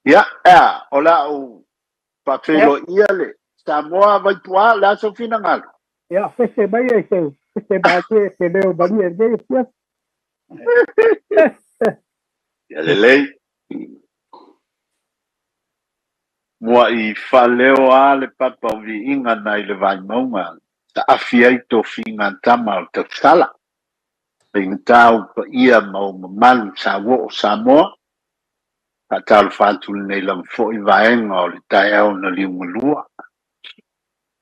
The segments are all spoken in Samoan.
Ia, e a, o le a ou faafeiloai le Samoa Vaipua, o le a sou finagalo? Ia, fese mai e se fese malie se leo malie i lenei afiafi. Ia lelei. Muaʻi faaleo a le papa o viiga nai le Vaimauga saafi ai tofiga tama o le tausala. Faigata ou paia ma ou mamalu sa uo o Samoa. Faatalofa atu lenei lava foi vaega o le taeao na liugalua.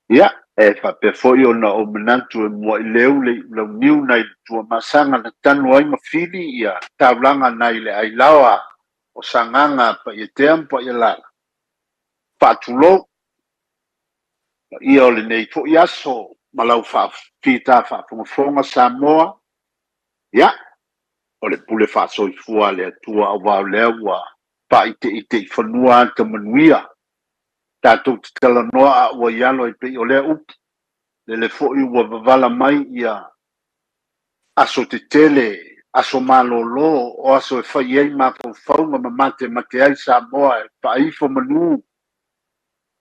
Ia, e faapea foi ona ou manatu e muaʻi leu le iulauniu nai le Tuamasaga na tanu ai ma fili ia taulaga nai le Ailaoa o Sagaga Paietea ma Paialala. Faatulou, paia o lenei foi aso ma lau fita faafogafoga Samoa. Ia, o le pule faasoifua a le Atua aua o lea ua faaiteite i fanua ata manuia. Tatou te talanoa a ua i alo ai pei o lea upu, lele foi ua vavala mai ia aso tetele, aso malolo, o aso e fai ai mafaufauga ma matemate ai Samoa e faaifo manu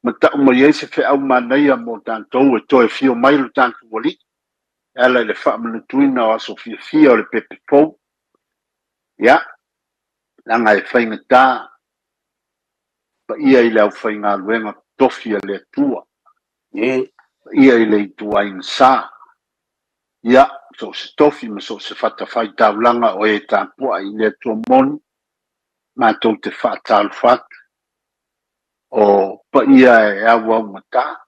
ma tau mai ai se feau manaia mo tatou e toe afio mai lo tatou Alii e ala i le faamanatuina o aso fiafia o le pepe fou. Ia, leaga e faigata paia i le aufaigaluega tofi a le Atua, paia i le ituaiga sa. Ia, so o se tofi ma so o se fatafaitaulaga o e tapuai i le Atua moni, matou te faatalofa atu, o paia e auaugata.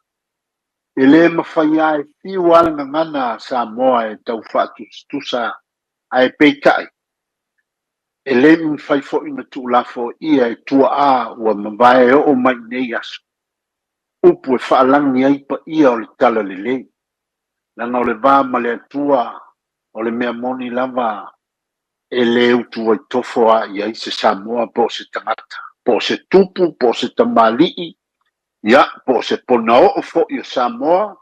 E le mafai lava e fiu lava le gagana a Samoa e tau faatusatusa, ae peitai, e le mafai foi ona tuulafoaia e tuaa ua mavae e oo mai i nei aso, upu e faalagi ai paia o le talalelei. Leaga o le va ma le Atua, o le mea moni lava e le utu ai tofo a i ai se Samoa po o se tagata, po o se tupu, po o se tamalii, ia, po o se ponaoo foi o Samoa,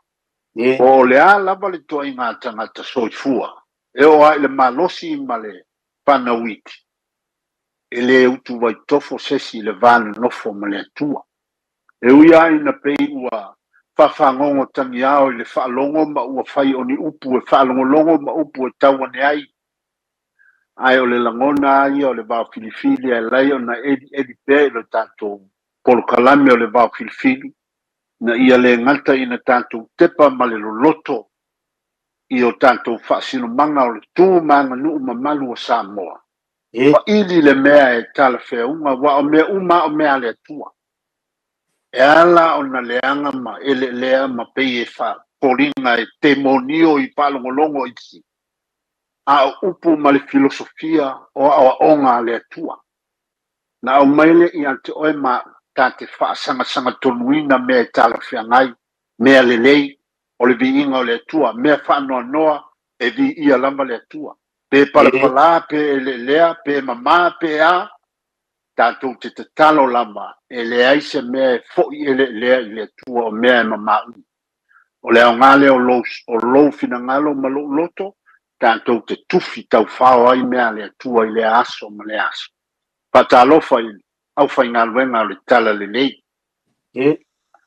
po o le a lava le ituaiga tagata soifua, e oo lava i le malosi ma le fanau iti, e le utu ai tofo se isi i le va nonofo ma le Atua. E ui lava ina pei ua faafagogo tagiao i le faalogo ma ua fai o ni upu e faalogologo ma upu e tau ane ai, ae o le lagona lava ia o le vao filifili e ala ai ona elieli pea i lo tatou polokalame o le vao filifili, ina ia le gata ina tatou tepa ma le loloto i o tatou faasinomaga o le tu ma aganuu mamalu o Samoa, Faili le mea e talafeauga, aua o mea uma lava o mea a le Atua. E ala ona leaga ma eleelea ma pei e faafoliga e temonio i faalogologo isi, a o upu ma le filosofia o aoaoga a le Atua. Na aumai lea ia te oe ma au, ta te faasagasagatonuina mea e talafeagai, mea lelei, o le viiga o le Atua, mea faanoanoa, e viia lava le Atua. Pe palapala, pe eleelea, pe mama, pe a, tatou te tatalo lava, e leai se mea e foi eleelea i le Atua o mea e mama uma. O le aoga lea o lou, o lou finagalo ma lou loto, tatou te tufi taufao ai mea a le Atua i lea aso ma lea aso. Faatalofa i le aufaigaluega o le Talalelei.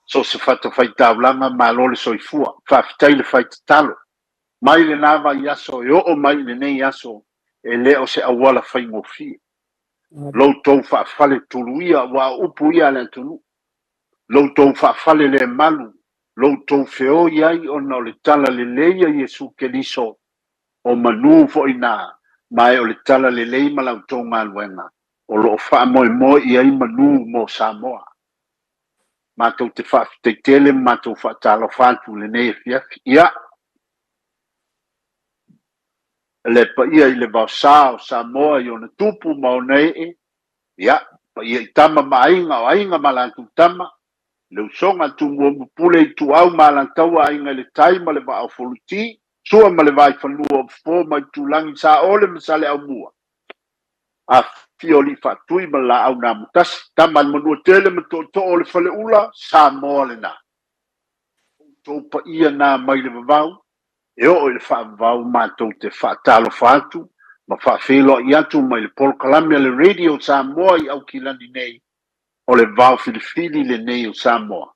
So o se fatafaitaulaga, malo le soifua. Faafetai le fai tatalo. Mai lena vaiaso e oo mai i lenei aso, e le o se auala faigofie. Lo outou faafaletuluia, aua o upu ia a le atunuu. Lo outou faafalelemalu, lo outou feoi ai ona o le talalelei a Iesu Keriso, o manu foi na, ma e o le talalelei ma la outou galuega, o lo o faamoemoe i ai manu mo Samoa. Matou te faafetai tele ma matou faatalofa atu i lenei afiafi. Ia, le paia i le vaosa o Samoa i ona tupu ma ona ee, ia, paia i tama ma aiga, o aiga ma latou tama, le usoga a Tumua ma Pule, Ituau ma Alataua, Aiga i le Tai ma le Vaa o Fonoti, Sua ma le Vaifanua o Fofo ma Itulagi, Saole ma Saleaaumua, Afifio Alii Faatui ma le Laau na Amotasi, Tama a le Manuatele ma Tootoo o le Faleula, Samoa lena. Outou paia na mai le vavau, e oo i le faavavau matou te faatalofa atu ma faafeiloai atu mai le polokalame a le Radio Samoa i Aukilani nei. O le vaofilifili lenei o Samoa,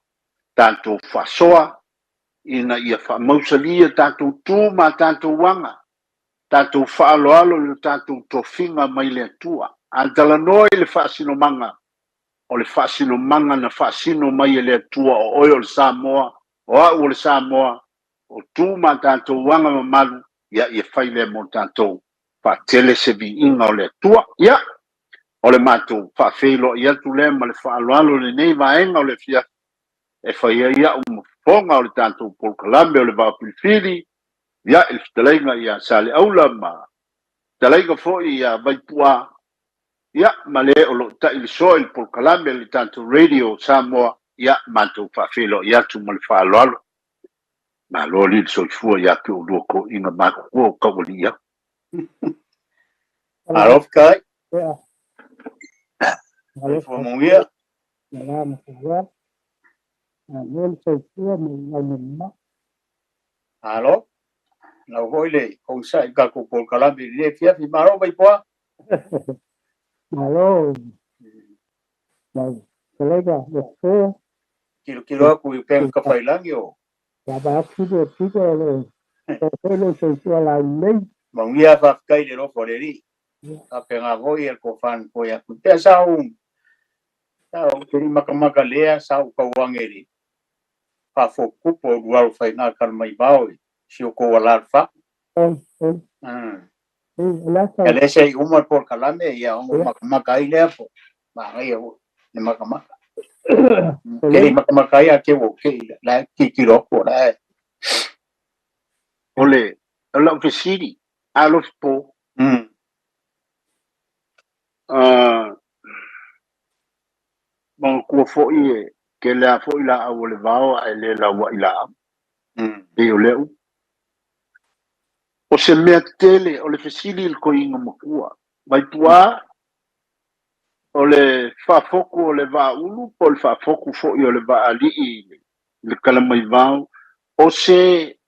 tatou faasoa ina ia faamausalia tatou tu ma tatou aga, tatou faaaloalo i lo tatou tofiga mai le Atua. A talanoa i le faasinomaga, o le faasinomaga na faasino mai e le Atua, o oe o le Samoa, o au o le Samoa, o tu ma tatou aga mamalu, ia ia fai lea mo tatou, faatele se viiga o le Atua. Ia, o le matou faafeiloai atu lea ma le faaaloalo i lenei vaega o le afiafi e fai ai au ma fofoga o le tatou polokalame o le Vaofilifili, ia, i le fetalaiga ia Saleaula ma fetalaiga foi ia Vaipu'a, ia, ma le o lo o tailisoa i le polokalame a le tatou Radio Samoa, ia, matou faafeiloai atu ma le faaaloalo. Malo alii le soifua ia te oulua toeaiina matutua o taualii atu. Malo faafetai. Soifua manuia. Malo. Lau foi le konosai i tatou polokalame i lenei afiafi. Malo Vaipoa. Malo. Lau fetalaiga Aso. Tilotilo atu i upega tafailagi o. Manuia faafetai i le alofa o le Alii. Faapena foi le tofa na toe atu. Pea sa ou sa ou te le i matamata lea sa ou tauage i le faafotutupu o ulualo faiga talamaivao i si o tou alaalafaga. Ia lea se i uma le polokalame ia ona ou matamata ai lea po manaia foi le matamata. Te le i matamata ai a te ua ou te i la e tilotilo atu o la e. O le o lau fesili, alofi po, manatua foi e tele lava foi laau o le vao ae le laua'i laau. Pei o lea upu. O se mea tele, o le fesili i le toeaina matua, Vaipu'a, o le faafotu o le vaaulu po o le faafotu foi o le vaalii i le talamaivao, o se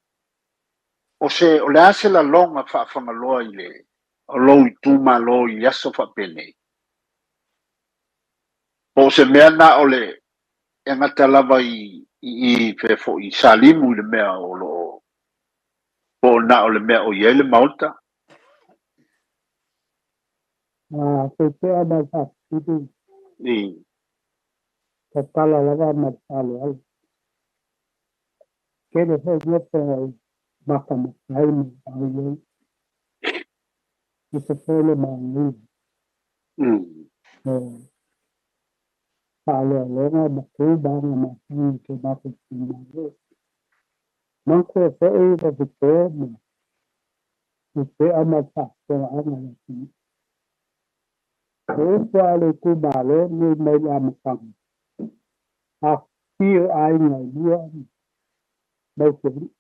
o se o le a se laloga faafagaloa i le o lou itumalo i aso faapenei? Po o se mea na o le e gata lava i i fea foi i Salimu i le mea o lo o po o na o le mea o i ai le Maota? Faipea ma le faafesili. Tatala lava ma le faaaloalo. Tele foi mea pe matamata ai ma vaai ai. Ese foi le manaia. O faaaloaloga ma tu ma aga masani i ke matou itumalo. Manatua foi Rovito ma Faipea ma le faafofogaaga a le atunuu. O upu a le itumalo lenei mai le amataga, afifio aiga e lua ma usoalii.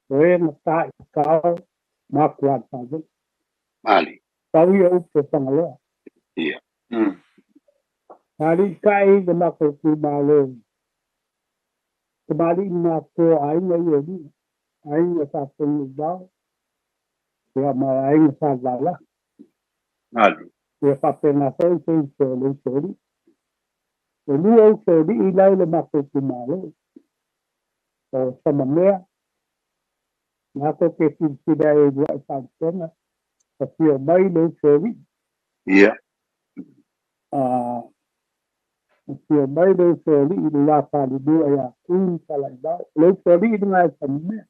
O e na taitao ma atu le Mali. Pau ia upu o Fagaloa. Alii tai le matou itumalo. Tamalii matutua o aiga ia e lua. Aiga Sa Tunuivao, ia ma aiga Sa Valasi. Mali. Ia faapena foi se uso o le usoalii. E lua usoalii la i le matou itumalo. O Samamea, na tou te silasila ai i lua'i faamasinoga, afio mai le usoalii. Afio mai le usoalii i le la falelua ia Tui ma Salaivao. O le usoalii lena e Samamea.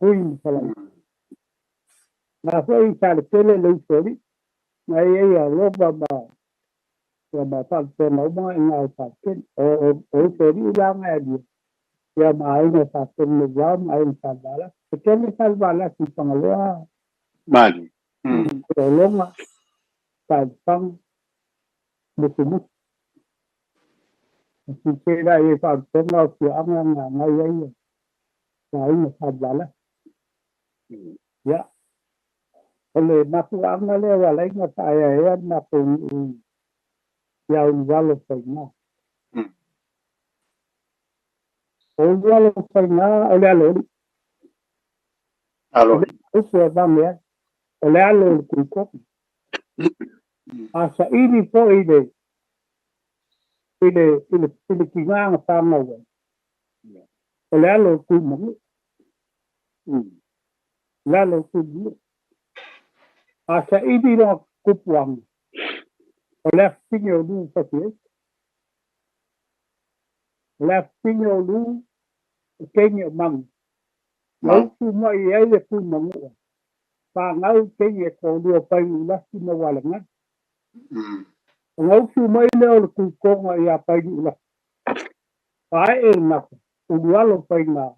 Tui ma Salaivao. Na foi i Saletele le usoalii. Na i ai alofa ma ia ma faapena uma i ngā o Saletele. O usoalii la ngai alia. Ia ma aiga Sa Tunuivao ma aiga Sa Valasi. E tele Sa Valasi i Fagaloa. Mali. Tologa, Saifaga, Musumusu. Sisela e faapena o fiaaga na agai ai le aiga Sa Valasi. Ia, o le mafuaaga lea ua ala ai ona faaeaea le matou nuu ia Ulualo Faiga. O Ulualo Faiga o le alo Alo. Upu e vage ai. O le alo o le Tuitoga. A saili foi le I le tiga na whāngau ai. O le alo o Tuimanua. Le alo o Tuimanua. A saili lona tupuaga, o le afafine o Lu fasi ai. O le afafine o Lu, o teine o Magu. Na utu mai ai le Tuimanua. Whāngau teine e kōlua pai ulasi ma walaga. O ngautu mai lea o le kūkōga ia pai ulasi. Pae e naka, ulualo pai ngā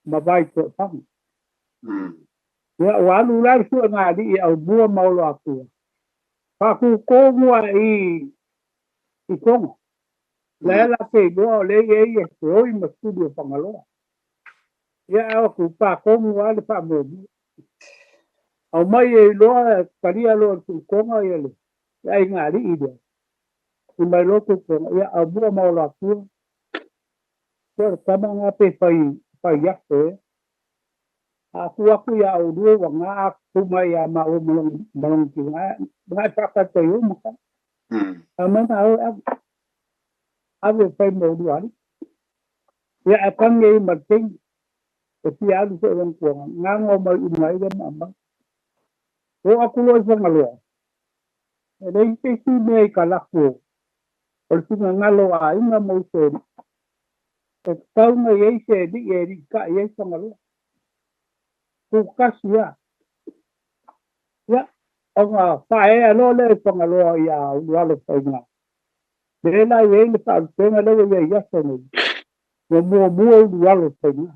ma vai ko panga. Ia o alu la su ngā li i au mua maolo atua. Whakūkō i Tonga. Le la te loa o le ia ia te oi ma tuli o Fagaloa. Ia au ku pa kongu a le pa mo. Au mai e loa karia loa ku konga ia le. Ia i ngā li i lea. I mai loa ku konga. Ia au mua maolo atua. Ia le tama ngā pe whai, whai aso e. A ku aku ia au lua wa ngā aku mai ia ma o malong, malong ki ngā. Ngā whakata i o maka. A mana au au. Ave whai mo lua ali. Ia a kange i marteng. E fi alu se rong kuanga. Ngā ngō mai i mai le ma. O aku loa i whangaloa. E lei te si mea i ka lako. O le finga ngalo a inga mo se. E taunga i ei se li e li ka i ei whangaloa. Ku kasi ia. Ia. O ngā whaea loa le i whangaloa i a ulualo whainga. Le la i ei le whaalutenga lewa ia i aso nei. Mo mua mua ulualo whainga.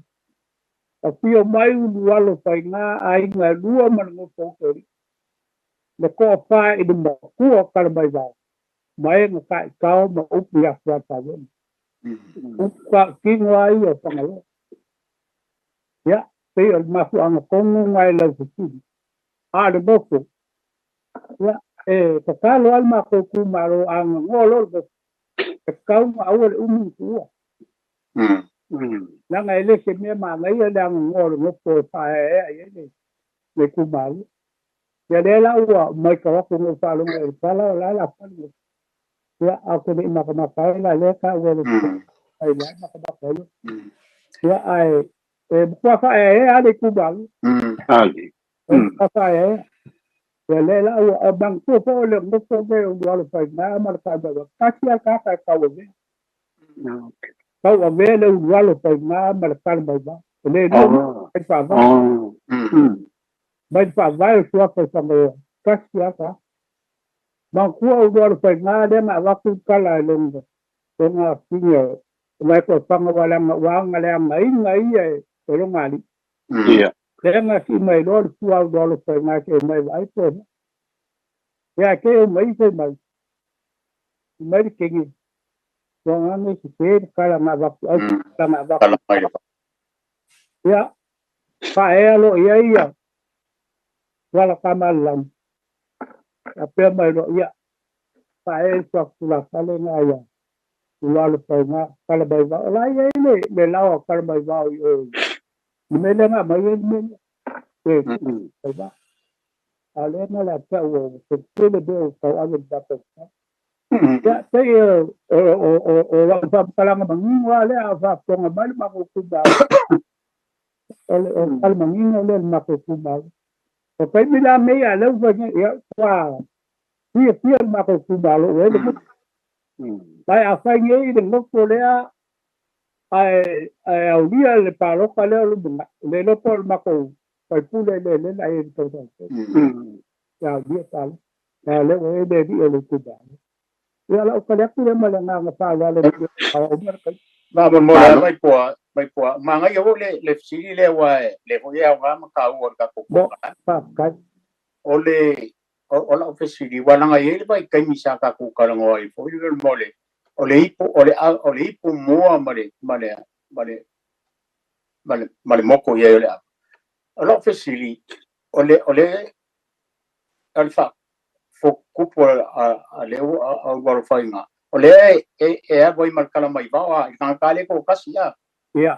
A fio mai ulualo whainga a inga lua ma le ngoto o Le koa whae i le makua kala mai wao. Mai nga ka i kao ma upu ia fua tawena. Upu ka kingo ai o whangaloa. Ia, pei o le mafu anga kongo ngai lau futuli. A le moko. Ia, e tatalo al ma ko ku maro anga ngolo le e kaunga aua le umi kuua. Langa e lese mea ma ngai le anga ngolo ngoko e whae e ai e le ku malu. Ia le la ua mai ka wako ngo whalonga e pala o la la whalu. Ia, a ko le maka maka e la le ka ua le ai la maka maka e. Ia, ai, e kua whae e a le ku malu. Ali. E kua whae e. Ia le la ua a bang tua po le ngoko me o alo whai ngā ma le whai mai. Kasi a kaka e kau me. Kau a me le ulu alo whai ngā ma le whai mai ma. Le no mai wha vai. Mai wha vai o sua whai whai Kasi a ka. Mang kua ulu alo whai ngā le ngā waku kala e longa. Longa pinga. Mai ko whanga wala ngā wanga le anga inga ia e longa ali. Ia. Le ngā si mai loa le pua ulu alo whai ngā ke mai vai po. Ia ke o mai whai mai. Mai le kengi. Longa nge si te kala ngā waku au kala ngā waku. Kala mai le Ia. Wha e alo ia ia. Wala ka malam. A pea mai lo ia. Wha e sua kula fale ngā ia. Ulu alo whai ngā kala mai wao. La ia i le le lawa kala mai wao i o. Ni mele ngā mai e ni mele. E whai wā. A le ngā la pea ua. Te tele beo kau ave bata. Ia, te i o o o o wa whakalanga mangingo le a whakonga mai le mako kumau. O le o kala mangingo le mako kumau. O kai mila me ia leu wha ia kwa fia fia le mako kumau o ele. Mai a whai ngei le ngoko lea ai ai aulia le paloka lea o le le lopo le mako whai pule le le la e tau tau. Ia aulia palo. Ia le o ele li o le kumau. Ia la o kale aku le ma le ngā ngā wha le o mara kai. Ma mo mo la mai poa mai poa ma ngai o le le sili le wa le fo ia wa ma ka u ka ko Bo, pa kai. O le o la ofesili wa langa ye le bai kai mi sa ka ku ka ngo ai fo le mo le o le ipo o le o le ipo moa ma le ma le ma le ma le ma le moko ia le o la ofesili o le alfa fo kupo a le o a wa fainga o le e e a voi mal kala mai va i ka ka le ko kasi a Ia,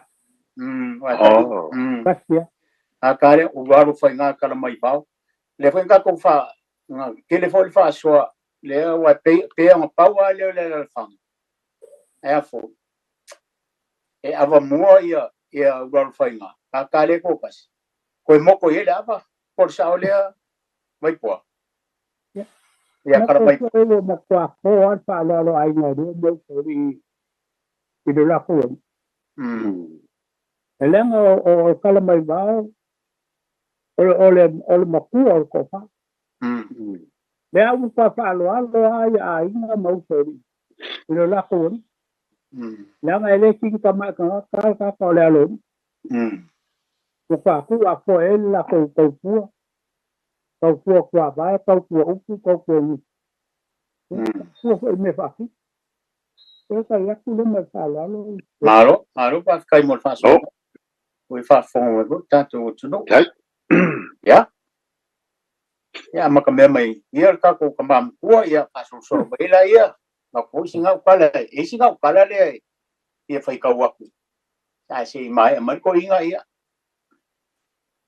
wa kasi ia. A ka le o wa fainga kala mai va le foi ka ko fa nga ke le foi fa so le wa pe pe nga pa wa le le le fa Ae a foi e avamua ia ia ulalofaiga ka le ko kasi koe moko i le ava po le sao lea mai poa ia Na kala ko mai. foi o matua ko a faaaloalo aiga e lua mau soli i le lako. E leaga o kala mai vao o le makua o le tofa. Lea ua pa faaaloalo a ia aiga ma uso i le lako. Leaga e le sigi tama'i tagata kaka o le alo. Ua faaku afoa e le lakou taupua, taupua kuavae, taupua upu, taupua gutu. Fua foi mea faatino. E kai atu le ma le faaaloalo. Malo, malo, faafetai mo le faasoa. Ua faafofoga mai foi tatou atunuu. Tai. Ia. Ia makamea mai ia le tatou tama matua ia faasolosolo mai la ia. Ma foi singa kala, e singa kala le ia fai kau aku. Sa se mai mai ko inga ia.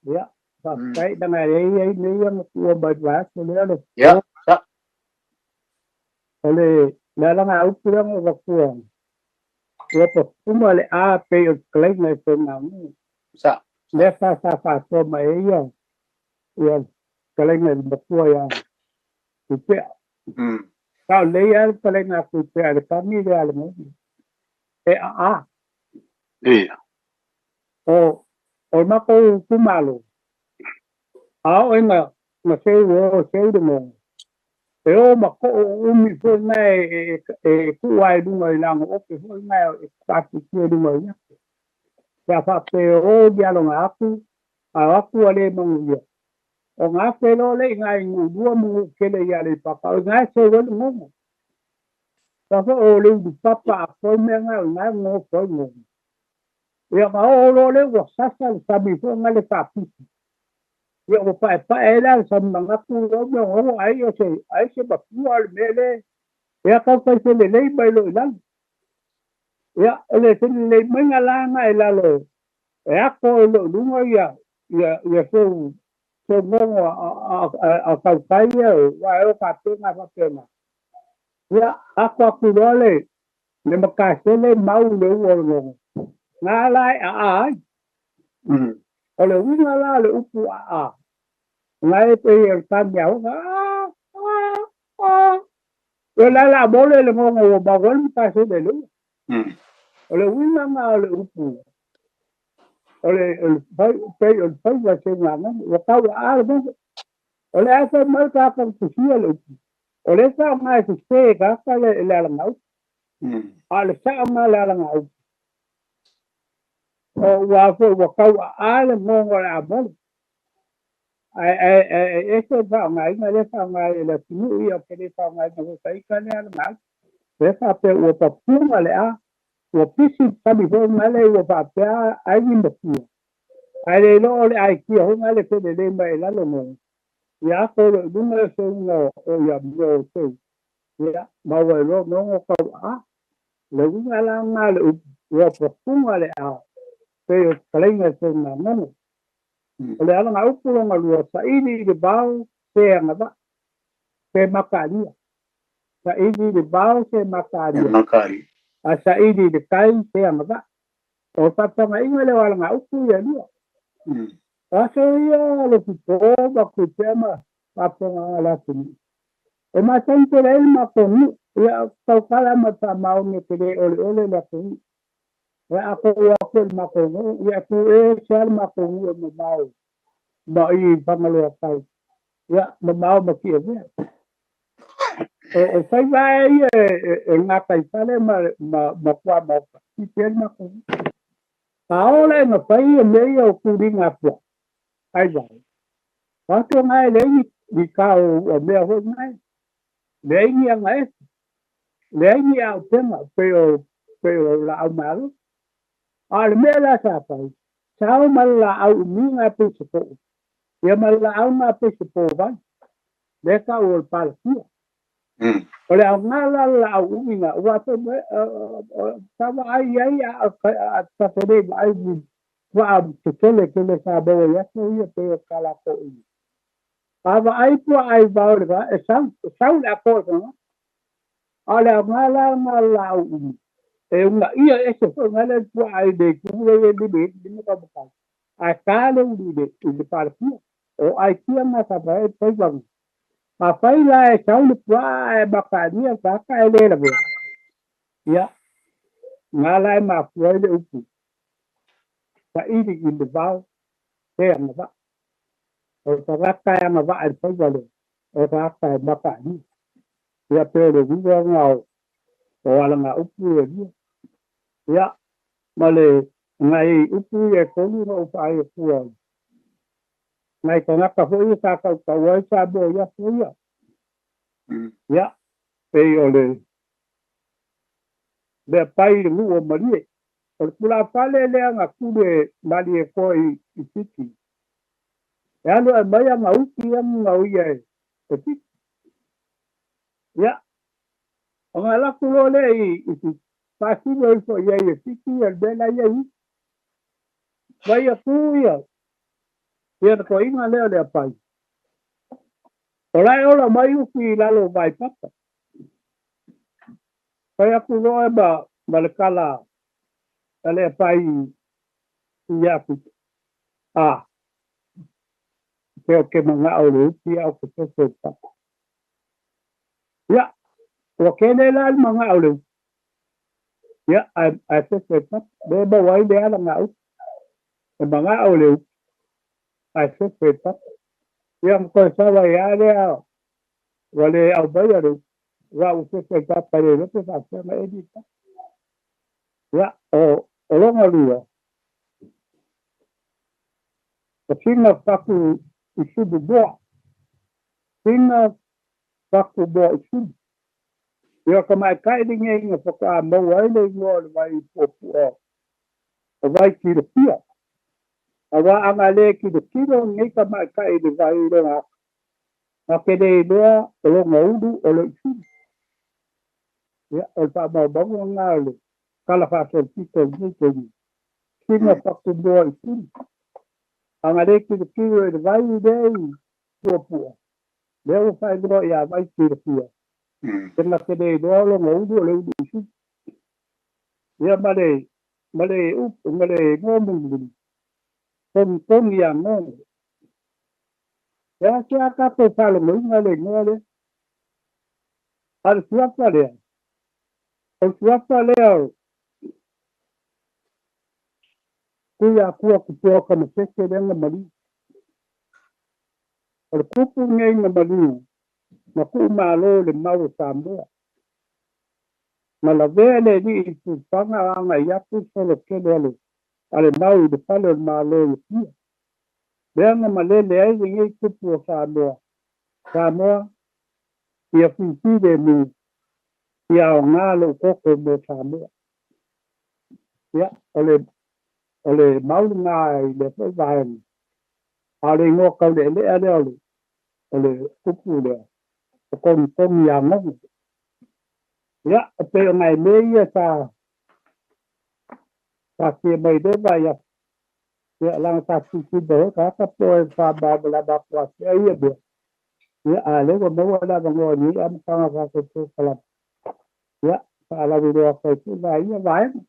Ia, faafetai leaga e i ai nei ia matua mai le vaiaso lea le Ia, sa. O le le alaga upu lea na avatua ua pafuma le a pei o le fetalaiga i faigaluega. Sa. Lea sa faasoa mai ai ia ia fetalaiga i le matua ia Tupea. Sa o lei lava le fetalaiga a Tupea i le kami lea a le Maota. E aa. Ia. O matou itumalo, a oo ina na seu o seu le moa, e o ma to'o umi foi na e tuu ai luga i lago ope foi na e faatutia i luga i ake. Pe a faapea o ni aloga atu, a o atu ua le manuia. O gafe loa le i nai nuu lua ma nuu tele i Aleipata, o i ina e seu ai le gogo. Sa foi o le ulupapa atoa mea na o i ina e gogofo ai le gogo. Ia ona oo loa lea ua sasa le sami foi na le faapisi. Ia ua paepae ai la le sami manatu o mea o ai o se ai se mapua le mea le ia taufai felelei mai loa i lalo. Ia o le felelei maiga la na i lalo e ato i loo luga ia ia ia seu seu gogo a tautai ia ua e o faapena faapena. Ia ato atu loa le makasele mau le ua o le gogo. Nga la e aa ai. O le uiga la o le upu aa. Nga e pei e le kami a hoga. O la la mole le gogo ua mau ai le makasele le ua. O le uiga nga o le upu. O le pei o le faiva se ngā ua kau a le gogo. O le asa mai ka ka tusia le upu. O le sa nga e se ka ka le ala ngau. A le sa nga le ala ngau. O ua foi ua kau a le gogo le a mole. Ai ai ai e se fa nga ina le fa nga e le tunu ia ke le fa nga ina ka ika le ala ngau. Le fa pe ua papunga le a. Ua pisi sami fo nga le ua fa pe a ai ni mapua. Ai le lo le ai kia ho nga le fe le le mai lalo mo. Ia ko le lunga se unga o ia mo se. Ia maua lo nongo kau a. Le unga la nga le ua papunga le a. Pe o kalenga se nga ngono. O le ala nga upu longa lua saili i le vao se anga va. Se makalia. Saili i le vao se makalia. Makari. A saili i le kai se anga va. O papanga inga le ala nga upu ia lua. Aso ia le pipo ma ku ma papanga la tini. E masani tele ai le matou nuu. Ia taukala ma faamaoni e te lē oleole le atunuu. Ia akou atu i le matou nuu, ia tuʻē sea le matou nuu e mamao ma i Fagaloa tai. Ia mamao ma Tiavea. O faiva e ia e gataifale ma tuamaota, i pea le matou nuu. A oo la ina fai ia mea ia o tuliga atua, ai vai. O atu ga e leai ni kao ua mea foi gae. Leai ni agaese. Leai ni aupega pei o laau malo. A o le mea la sa fai, sa o ma le laau umiga pei se po'u. Ia ma le laau na pei se povai. Lea tau o le palatia. O le aoga la le laau umiga, ua te sa vaai ai a tatou le vaai ni puaa tetele tele sa maua i aso ia pei o kalafoʻi. A vaai puaa i vao le va, e sau, e sau le atoa i tagata. A o le aoga la na le laau umi, E unaia ese foi ngai le puaa i le itu lea e lima lima taumatai, ae ta le ulu i le palapia. O aitia na sa fai ai le faiva lena. Afai la e sau le puaa ae makalia le tagata e le lavea, ia, na la e mafua ai le upu, saili i le vao se agavaa. O le tagata e agavaa i le faiva lea, o le tagata e makalia. Ia pe o le uiga lena o alagaupu ia e lua. Ia, ma le nai upu ia e tolu na ou vaai atua i nai tagata foi ia sa tautau ai Samoa i aso ia. Ia, pei o le mea pai i le nuu o Malie. O le tulafale lea na tule malie foi i Fiti. E alu ae mai ana uti ia na uia e Fiti. Ia, ona alu atu loa lea i Fiti, faasino ifo i ai e Fiti ia le mea la e i ai i. Vai atu ia, ia na toeaina lea o Leapai. O la e ola mai uti i lalo o Vaipata. Fai atu loa ma le tala a Leapai ia Fiti, A, se ou te manao i le uti ae ou te fefe i le papa. Ia, ua kele la le manao o le uti, ia, ae fefe i le papa. Lea e maua ai le ala na uti. E manao le uti, ae fefe i le papa. Ia, na toe sau ai lava lea, ua le aumaia le uti, aua ua fefe i le papa e le iloa pe faapefea ona eli le papa. Ia, o lona lua, o sina fatu i sulu moa. Sina fatu moa i sulu. Ia ka maʻitaʻi lenei na faatoa maua ai le igoa o le vai puapua o Vaikilofia. Aua a na le tilotilo lenei tamaitai i le vai i lona ata, na te le iloa o lona ulu o le usulu. Ia, o le faamaumauga lena o le tala faasolopito o lenei taimi. Sina fatumoa i sulu. A na le tilotilo i le vai lea i puapua, lea ua faailoa ia Vaikilofia, e na te le iloa o lona ulu o le ulu usulu. Ia ma le ma le upu ma le igoa mulimuli, togitogi ia gogo. E a se a tatou faalogoina le igoa lea? A o le suafa lea, o le suafa lea o Tuiakua Tupua Tamasese lea na maliu. O le tupu lenei na maliu na tuumalo i le mau o Samoa. Na lavea le alii i le pulepaga a agai atu le solotele a le mau i le fale o le Malo i Apia. Lea na malele ai lenei tupu o Samoa, Samoa, ia filemu, ia aoga lou toto mo Samoa. Ia, o le mau lena i lea foi vaega. A o le igoa taulealea lea o le tupu lea, o Togitogi ia Gogo. Ia, e pei o nai mea ia sa taatia mai lea vaiaso. Ia, leaga sa tilotilo foi tagata po o e faamalamalama atu ātea ia mea. Ia, a o lea ua maua le avanoa i lenei amataga o tatou polokalame. Ia, faalauiloa atu ai foi la ia vaega.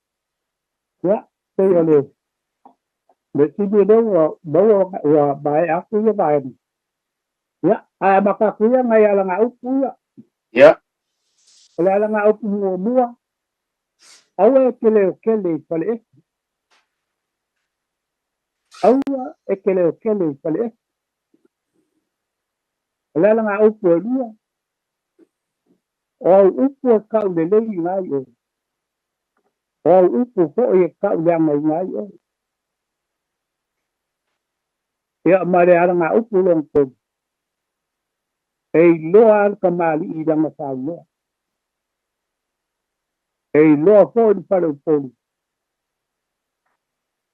Ia, pei o le mea sili lea ua maua ua maea atu ia vaega. Ia, ae amata atu ia nai alagaupu ia. O le alagaupu muamua, aua e te leokele i faleese. Aua e te leokele i faleese. O le alagaupu e lua, o au upu e kau lelei ina ai oe. O au upu foi e kau leaga ina ai oe. Ia ma le alagaupu lona tolu, e iloa le tamalii i lana saunoa. E iloa foi le faleupolu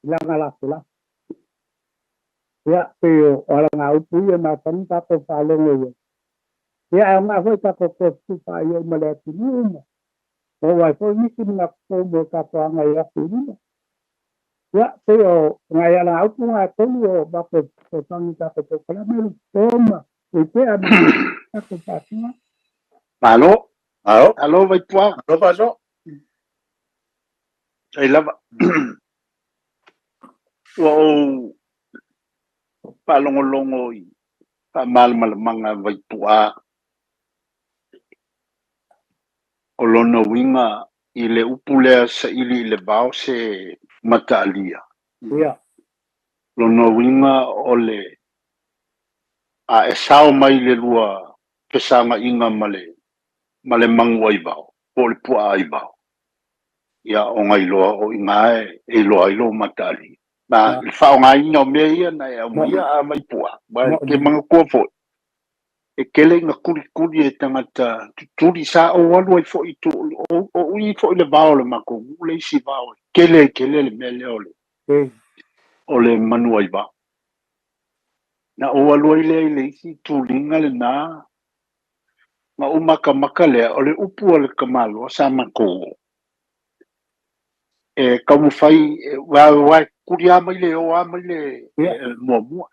i lana lafolafo. Ia, pei o alagaupu ia e masani tatou faalogo i ai. Ia, ae aoga foi tatou toe fetufaai ai ma le atunuu ma maua ai foi nisi manatu fou mo tatou agai atu i luma. Ia, pei o nai alagaupu na e tolu o matou fesoasoani i tatou polokalame, Lufipo ma Puipea ma tatou faasina. Malo. Malo. Alo Vaituaga. Malo Faasoa. Ai lava. Ua ou faalogologo i faamalamalamaga Vaipu'a o lona uiga i le upu lea saili i le vao se mataalia. Ia. Lona uiga o le a e sao mai le lua fesagaiga ma le magu aivao po o le puaa aivao. Ia ona iloa o i ina e iloa ai lou mataalia. Ma le faaaogaina o mea ia na e aumaia a Vaipu'a, aua e te manatua foi, e tele ina kulikuli e tagata tutuli sa ou alu ai foi o ui foi le vao o le matou nuu le isi vao e tele ai tele le mea lea o le manu aivao. Na ou alu ai lea i le isi tuliga lena, na ou matamata lea, o le upu a le tamaloa sa matou o. E taumafai, aua e tuli lava mai le o lava mai le muamua.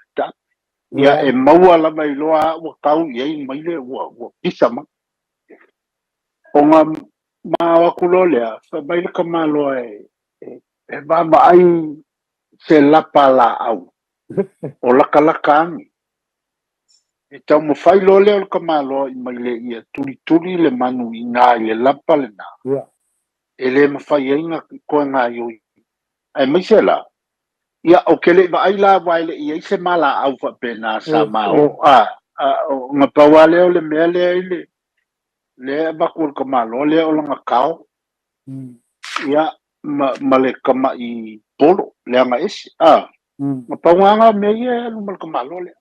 Ia e maua lava iloa a ua tau i ai mai le ua pisa mai. Ona ma o atu loa lea, fai mai le tamaloa e vaavaai se lapa laau o latalata ane. E taumafai loa lea o le tamaloa i mai le ia tulituli le manu i ina i le lapa lena. E le mafai ai na toe gaoioi. Aemaise la, ia ou te le i vaai la aua e le i i ai se malaau faapena sa ma o na pau lava lea o le mea lea i le lea e avatu e le tamaloa lea o lana kao. Ia ma le tama'i polo le aga ese. Na pau lava mea ia e alu ma le tamaloa lea.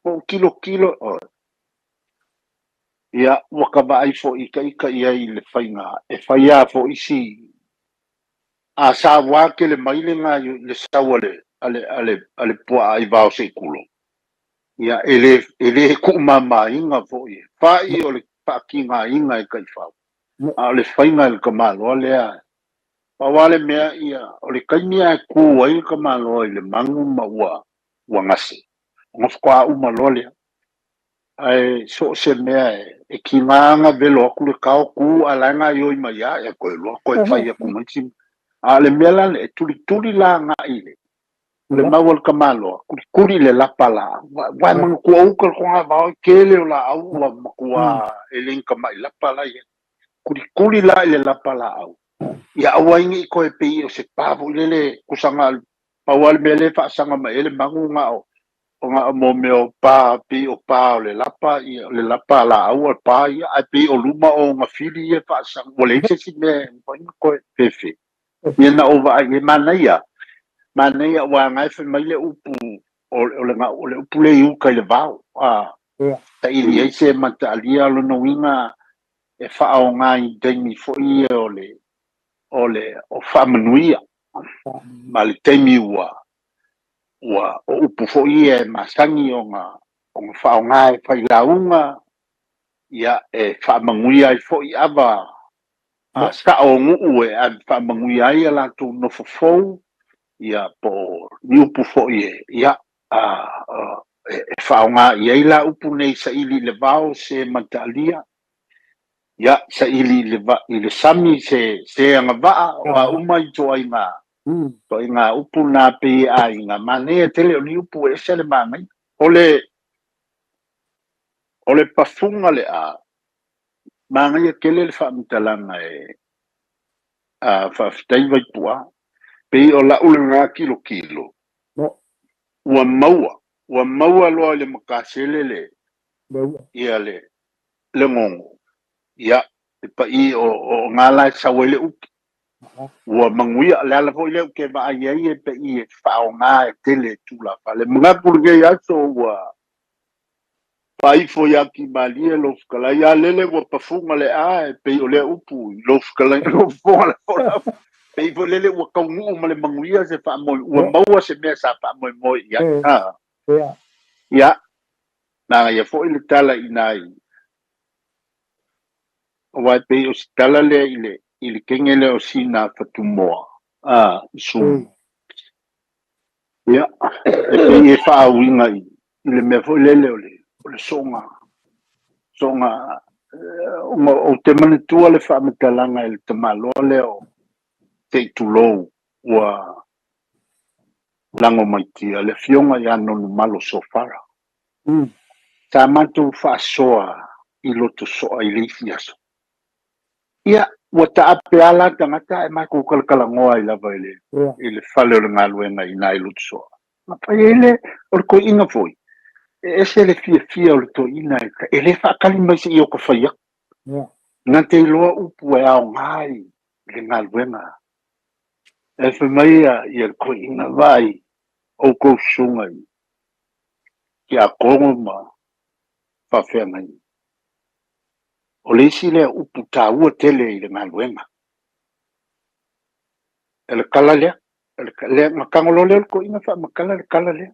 Po o kilokilo oe. Ia ua ka vaai foi ita i ai i le faiga e fai lava foi si a sa ua tele mai le le sau a le puaa aivao se i tulo. Ia e le tuumamaina foi e fa'i o le faatigaina e taifau. A o le faiga i le tamaloa lea. Pau lava le mea ia o le taimi lava e tu ai le tamaloa i le manu ma ua gase. Ona faatoa uma loa lea. Ae so o se mea e tiga na velo atu le kao tu a la e gaoioi mai lava ia toe loa toe fai atu mai isi. A o le mea la e tulituli la agai i le mau a le tamaloa, tulituli i le lapa laau. Aua e manatua uta le togavao i tele o laau ua matua e le ni tama'i lapa la i ai. Tulituli la i le lapa laau. Ia aua ai ne i toe pei o se pa foi lele tusaga pau lava le mea lea e faasaga mai ai le magu na o mo mea o pa pei o pa o le lapa ia o le lapa laau o le pa ia ae pei o luma o gafili ia faasaga ua leai se isi mea e mafai ona toe fefe. Ia na ou vaai e manaia aua na e fai mai le upu o le upu le i uta i le vao. Saili ai se mataalia lona uiga e faaaoga i taimi foi ia o le o faamanuia ma le taimi ua o upu foi ia e masani ona faaaoga e failauga ia e faamanuia ai foi ava a sao nuu e faamanuia ai a latou nofo fou ia po o ni upu foi e ia e faaaoga i ai la upu nei saili i le vao se mataalia ia saili i le sami se agavaa o a uma i toaiga toaiga upu na pei e aiga manaia tele o ni upu e ese le manaia. O le pafuga le a manaia tele le faamatalaga e a faafetai Vaipu'a pei o lau lena kilokilo ua maua loa i le makasele le ia le gogo ia le pa'i o ngā la e sau ai le upu ua manuia le ala foi lea ou te vaai ai e pa'i e faaaoga e tele e tulafale manatu lenei aso ua faifo ia Kimalie lou fetalai a lele ua pafuga le a e pei o lea upu i lou fetalai lou fofoga le folau pei foi lele ua taunuu ma le manuia se faamoe ua maua se mea sa faamoemoe i ai. Ia na ia foi le tala i nai aua e pei o se tala lea i le kege lea o sina fatumoa su ia e pei e faauiga i le mea foi lele o le soga o te manatua le faamatalaga i le tamaloa lea Se i tulou ua lago mai tia le afioga ia Nonumalo Sofara. Sa matou faasoa i Lotosoa i le isi aso. Ia, ua taape lava la tagata ae matou talatalanoa ai lava i le i le fale o le galuega i ina i Lotosoa. Na fai ai le, o le toeaina foi, e ese le fiafia o le toeaina e le faatali mai seia o ta fai atu. Na te iloa upu e aoga i le galuega. E fai mai ia le toeaina, vaai, outou susuga i tiakono ma faafeagaiga. O le isi lea upu taua tele i le galuega. E le tala lea, lea na tago loa lea o le toeaina faamatala le tala lea.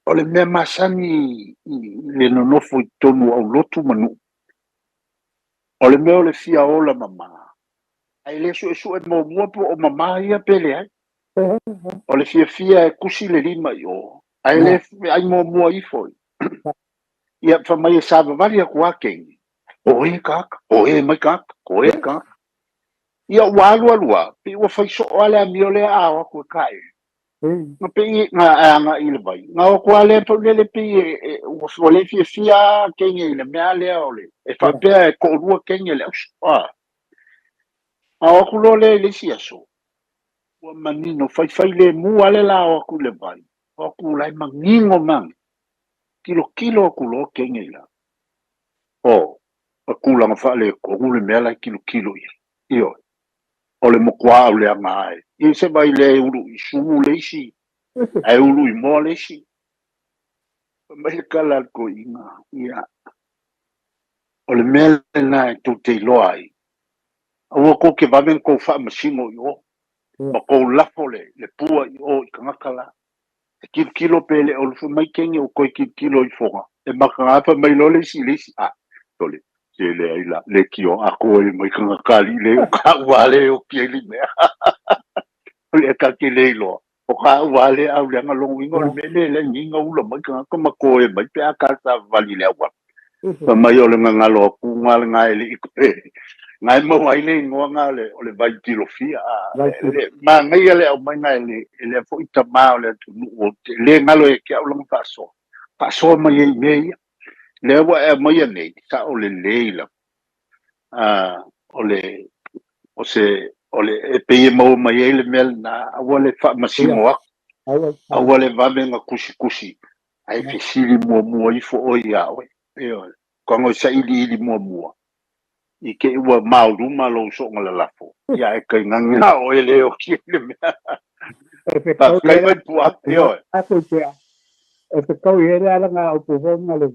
O le mea masani i le nonofo i totonu o aulotu ma nuu, o le mea o le fia ola mama, ae le suesue muamua po o mama ia pe leai. O le fiafia e tusi le lima i o, ae le ai muamua ifo. Ia, fai mai e savavali atu lava teine, o e tagata, o e mai tagata, o e tagata. Ia ua alu alu lava, pei ua fai soo lava le amio lea a o atu e taele. Na pei na agai i le vai, na o atu lava lea foi lele pei ua le fiafia lava teine i le mea lea o le, e faapea e toalua teine le auso. A o atu loa lea i le isi aso, ua manino, faifai lemu lava le la o atu i le vai, o atu la e manino mani. Tilotilo atu loa teine i lalo. O, o tulaga faaletonu le mea la e tilotilo i ai. Ioe. O le matua au leaga ai. Ia se vai le ulu i sumu le isi, ae ulu i moa le isi. Fai mai le tala a le toeaina, ia, o le mea lena e tou te iloa ai, aua tou te vave ona tou faamasino i o, ma tou lafo le pua i o i tagata la. E tilotilo pe le o fai mai teine o toe tilotilo ifoga. E mataga fai mai loa le isi i le isi. A, sole, se leai la, le tio a koe mai tagata alii le o ka ua le o ki ai le mea. O le ka te le iloa. O ka ua le au leaga logo inga o le mea le le nginga ula mai tagata ma koe mai pe a ka sa vali le aua. Fai mai o le gagalo atu ngā le ngā e le i koe. Ngai mau ai le ingoa ngā o le vai tilofia. Manaia le aumaiga e le foi tamā o le atunuu o te le galo e ke au langa faasoa. Faasoa mai ai i mea ia. Lea ua e aumaia nei, sa o le lelei lava. O le, o se, o le, e pei e maua mai ai le mea lena, aua le faamasino atu, aua le vave na tusitusi, ae fesili muamua ifo oe ia oe. Ioe. Tago e sailiili muamua, i te i ua maoluma lou soonga lalafo, ia e tainane na oe le oki ai le mea. Faafetai mai Pua, ioe. E fetau i ele ala ngā upu honga le.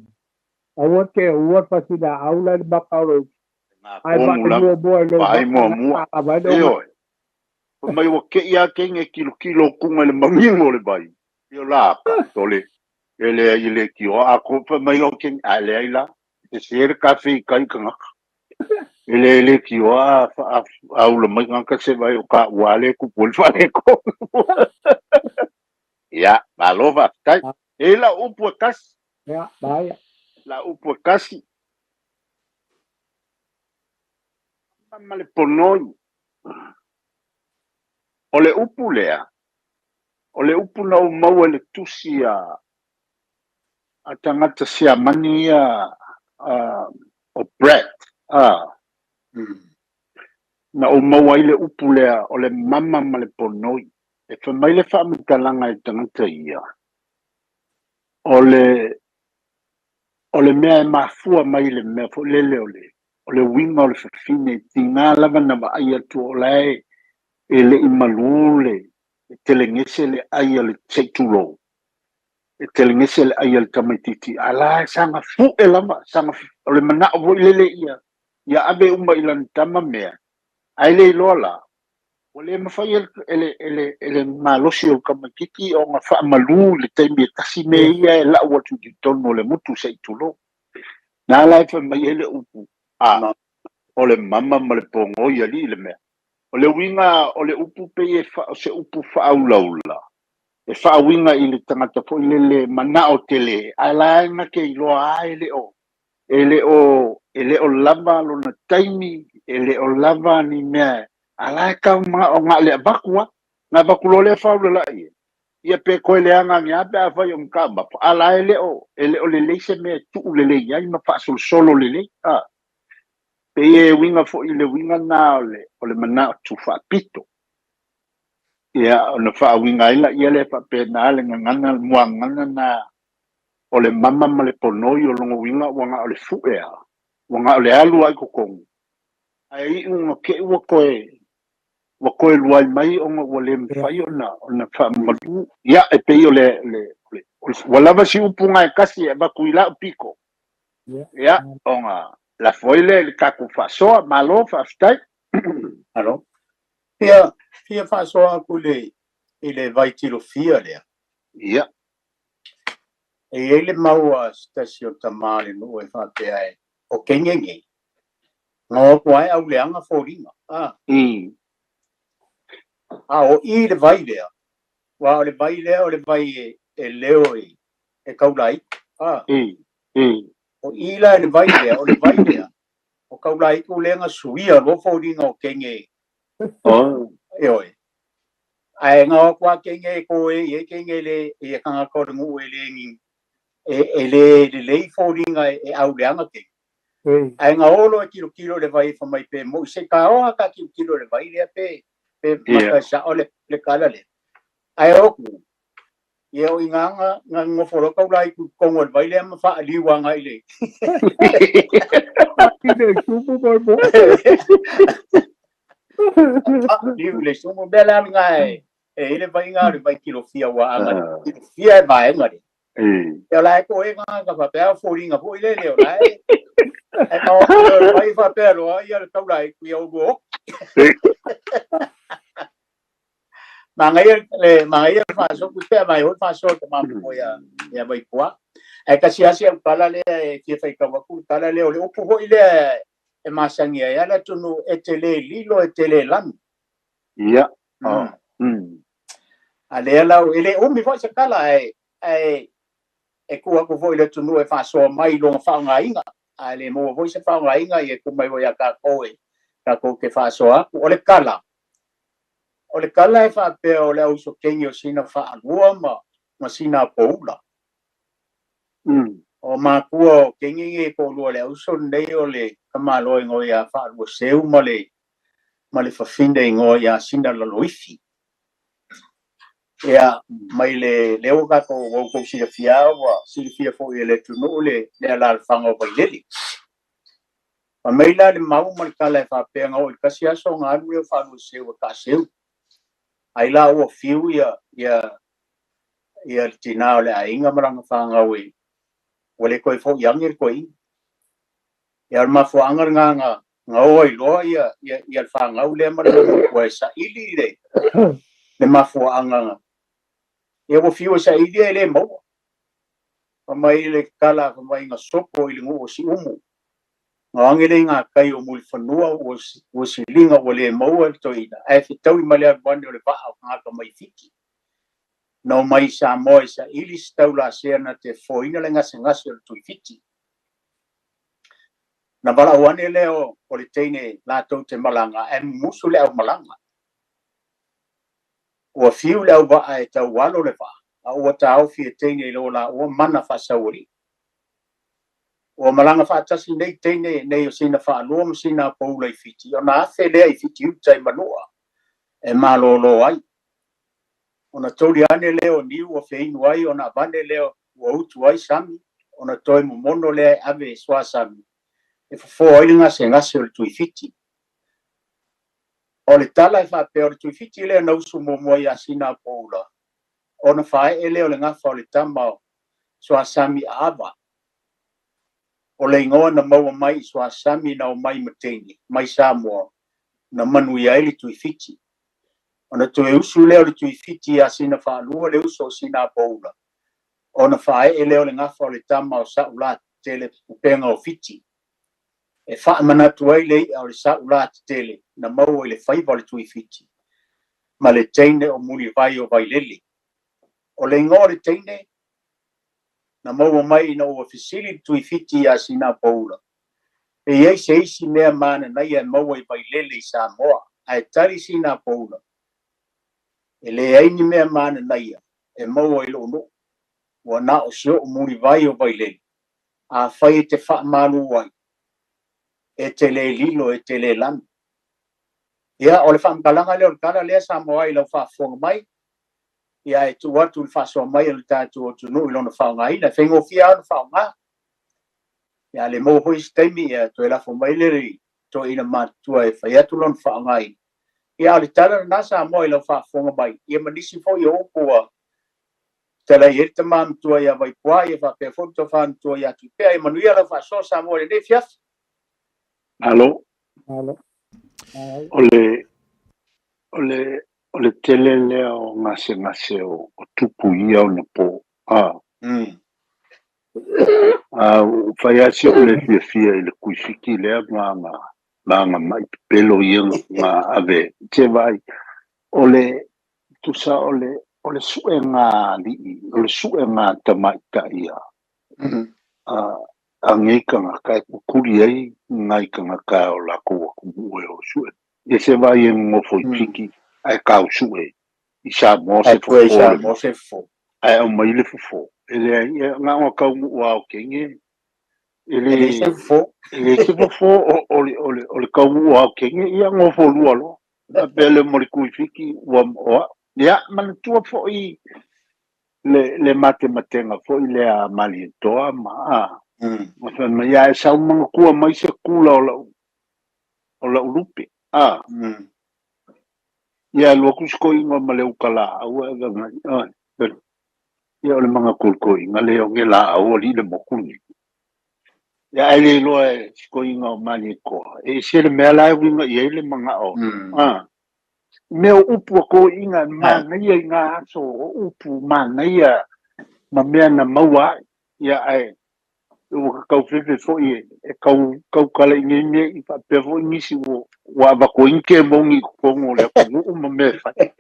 Aua te ua fasina aula le maka o lou. Ai vaai muamua i lou Vaai muamua. Ioe. Fai mai ua kei lava teine kilokilo kuga i le manino o le vai. Ia la aka, tole. E leai e le tioa. A ko fai mai loa teine, a leai la. E sese le kafe i kai tagata. E le le tioa a ula mai tagata se vai o ka ua le kupu le faaletonu. Ia, malo faafetai. E la upu e kasi. Ia, vai. La upu e kasi. Ma le ponoi. O le upu lea, o le upu na ou maua i le tusi a tagata Siamani ia o Brett. Na ou maua ai le upu lea o le mama ma le ponoi. E fai mai le faamatalaga e tagata ia, o le mea e mafua mai le mea foi lele o le uiga o le fafine, tiga lava na vaai atu o la e le i malu le telegese le ai a le seitulou, e telegese le ai a le tamaitiiti, a la e saga fu'e lava, saga o le manao foi lele ia, ia ave uma i lana tama mea, ae le iloa la, ua le mafai e le malosi o le tamaitiiti ona faamalu i le taimi e tasi mea ia e lau atu i totonu o le gutu seitulou. Na la e fai mai ai le upu, a, o le mama ma le pogoi alii le mea. O le uiga o le upu pei e o se upu faaulaula, e faauiga i le tagata foi lele manao tele, ae la e na te iloa a e le o lava lona taimi, e le o lava ni mea, A la e tau manao na o le avatu lava, na avatu loa lea faaulala'i e, ia pe toe leaga ane lava pe afai o ni taumafa, a la e le o lelei se mea e tuu lelei ai ma faasolosolo lelei. A pei e uiga foi i le uiga lena o le manao tuufaapito. Ia, ona faauiga ai laia lea faapena le gagana, le muagagana lena o le mama ma le ponoi o lona uiga ua na o le fue lava, ua na o le alu lava i totonu, ae iu ina te i ua toe luai mai ona ua le mafai ona faamamalu. Ia, e pei o le, ua lava si upu na e tasi e avatu i lau pito. Ia, ona lafo ai lea i le tatou faasoa. Malo, faafetai. Alo. Ia, fia faasoa atu i le vaitilofia lea. Ia. E i ai le mau a se tasi o tamā le nuu e faapea e, o kegege. Nga o atu ai au leaga foliga. A. A o i le vai lea, ua o le vai lea o le vai e leo e kaulai. A. O i la le vai lea, o le vai lea, o kaulai ku lenga suia lo foliga o kenge. Oh. E oe. Ae nga o kwa kenge ko e e kenge le e kanga ko le ngu e le ngi e le lei foliga e au leaga kenge. Ae nga olo e kilo kilo le vai fa mai pe mo se ka o ka kilo kilo le vai le pe pe maka sa o le kala le. Ae o ku ye o inga nga nga ngoforo ka ulai ku kongo le vai le ma fa liwa nga ile. Ile sumu mo mo. Liu le sumu bela nga e e ile vai nga le vai kilo fia wa nga kilo fia e vai nga le. E la ko e nga ka fa pe fo ringa fo ile le o la e. E ka o le vai fa pe lo ia le kaulai ku ia o go. Mangai le mangai fa so ku te mai ho fa so te ma mo ia ia vai kwa. E ka sia sia kala le e fia fai ka waku kala le o le upu ho ile e masangi ai ala tunu e te le lilo e te le lanu. Ia. A le lau ele umi fo se kala e e e ku aku fo ile tunu e fa so mai lo fa ngainga. A le mo fo se fa ngainga e ku mai ia ka ko e ka ko ke fa so aku o le kala. O le kala e fa pe o le au so kengi o sina fa alua ma sina poula. O makua o kengi e ko lua le au so nei o le kamalo ngo ia fa alua seu ma le fafinde ngo ia sina laloifi. Ia mai le leo ka ko o ko sila fia wa sila fia fo ile tunu le le ala alfanga o vailele. Pa mai la le mau ma le kala e fa pe ngo i kasi aso nga alu le fa alua seu ka seu. Ai la ua fiu ia ia ia tina o le ainga maranga whangau e ua le koe fo iangi le koe. Ia o mafuaanga nga nga nga oa i loa ia ia ia le whangau le maranga ua e sa ili le le mafuaanga nga. Ia ua fiu e sa ili e le maua. Pa mai le kala pa mai nga sopo i le ngu o si umu. Nga ange le ngā kai o muli whanua ua silinga ua le maua le toina. Ae whitaui ma le alwane o le vaa o ngaka mai fiti. No mai Samoa i sa ili se tau la sea na te foina le ngase ngase o le tui fiti. Na wala uane leo o le teine lātou te malanga, e musu le au malanga. Ua fiu le au vaa e tau alo le vaa, a ua tāofi e teine i lo la ua mana whaasauri. Ua malanga whaatasi nei teine nei o sina whaalua ma sina paula i fiti. O na awhe lea i fiti uta i manua e malolo ai. Ona tauri ane leo niu o wheinu ai, ona avane leo ua utu ai sami, ona toi momono lea e ave e swa sami. E fofo ai le ngase ngase o le tui fiti. O le tala e whaapea o le tui fiti lea na usu momoa i a sina paula. Ona whae e leo le ngafa o le tama o swa sami a ava. O le ingoa na maua mai i swa sami na o mai mateni, mai Samoa, na manu ia ele tui fiti. Ona toe usu lea o le tui fiti a sina whaalua le uso o sina paula. Ona whae e leo le ngafa o le tama o sa tele upenga o fiti. E whaamanatu ai le ia o le sa tele na maua i le whaiva o le tui fiti. Ma le teine o muli vai o vailele. O le ingoa o le teine na maua mai ina ua fisili tui fiti a sina paula. E iai se isi mea mana nei e maua i vailele i Samoa. Ae tali sina poula. E le ai ni mea mananaia e maua i lou nuu. Ua na o si ou mulivai o Vailele. Afai e te faamalu ai, e te le lilo, e te le lanu. Ia, o le faamatalaga lea o le tala lea Samoa i lau faafofoga mai, ia e tuu atu le faasoa mai a le tatou atunuu i lona faaaogaina. E faigofie lava ona faaaoga. Ia, a le maua foi se taimi, ia toe lafo mai lea i toeaina matutua e fai atu lona faaaogaina. Ia, o le tala lena Samoa i lau faafofoga mai, ia ma nisi foi o upu ua fetalai ai le tama matua ia Vaipua, ia faapea foi le tofa matua ia Tupea. Ia manuia lau faasoa Samoa i lenei afiafi. Malo. Malo. O le tele lea o gasegase o tupu ia ona po. A fai lava si ou le fiafia i le kuifiki lea ma aga mai pepelo ia ma ave te vaai. O le tusa o le suega alii, o le suega tamaitai ia. A nei tagata e kukuli ai nai tagata o lakou atunuu e o sue. Ia se vaai e nonofo i Fiti ae tau sue i Samoa se fofo. Se fofo. Ae aumai le fofo. E leai, na ona taunuu lava o kenge. E le se fofo. E le se fofo o le taunuu lava o kenge, ia nofo lua loa. Faapea le mo le kuifiki ua oa. Ia, manatua foi le matematega foi lea a Malietoa ma ma fai mai, ia e sau manatua mai se kula o lau lupe. Ia alu atu se koiga ma le uka laau e ave mai. Ia o le manatua i koiga le o ge laau ali le moku ni. Ia ai le iloa e se koiga o Malietoa. E ese le mea la e uiga i ai le manao. Mea o upu a koiga manaia i ngā aso o upu manaia ma mea na maua ai. Ia ae ua kaufefe foi e kaukala i nei mea i faapea foi nisi ua avakoini ke mongi i totonu o le atunuu ma mea e fai.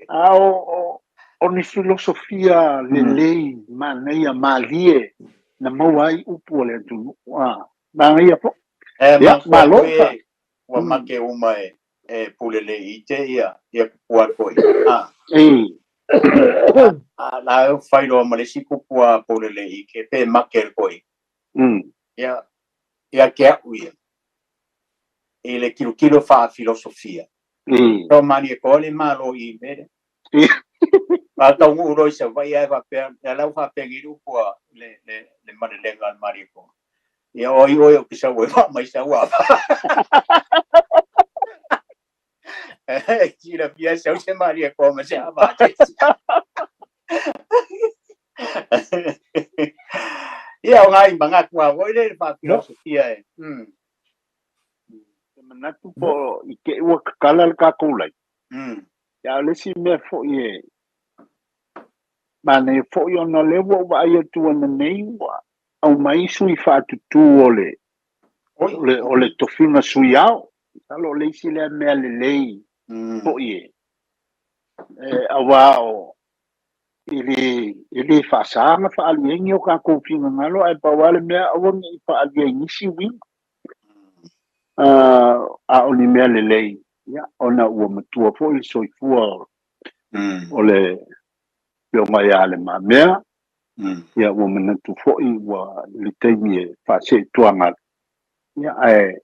A o ni filosofia lelei manaia malie na maua ai upu o le atunuu. Manaia foi. Ia, malo. Ua make uma e pule le i te ia kupua koi. La e whairoa ma le si kupua pule le i ke pe make koi. Ia, ia ke au ia. E le kilo kilo wha filosofia. Tō mani e kōle malo i mere. Ma tau ngu roi sa vai ai whapea, ia lau whapea ngiru kua le manelenga al mani e kō. Ia oi oi o kisa ue wha mai sa ua. Tira fia sau se mani e kō ma se ama te. Ia o ngai manga kua voi le wha filosofia e. Te manatu po i ke ua kakala le kākou lai. Ia o le si mea foi e manaia foi ona lea ua ou vaai atu ana nei ua au mai sui faatutu o le tofiga sui ao. Masalo o le isi lea mea lelei foi e auā o e le faasaga faaaluiaigi o kākou finagalo ae pau lava le mea aua nei faaalia i nisi uiga. A o ni mea lelei, ia, ona ua matua foi le soifua o le afioga ia Le Mamea, ia ua manatu foi ua le taimi e faaseetuaga atu. Ia ae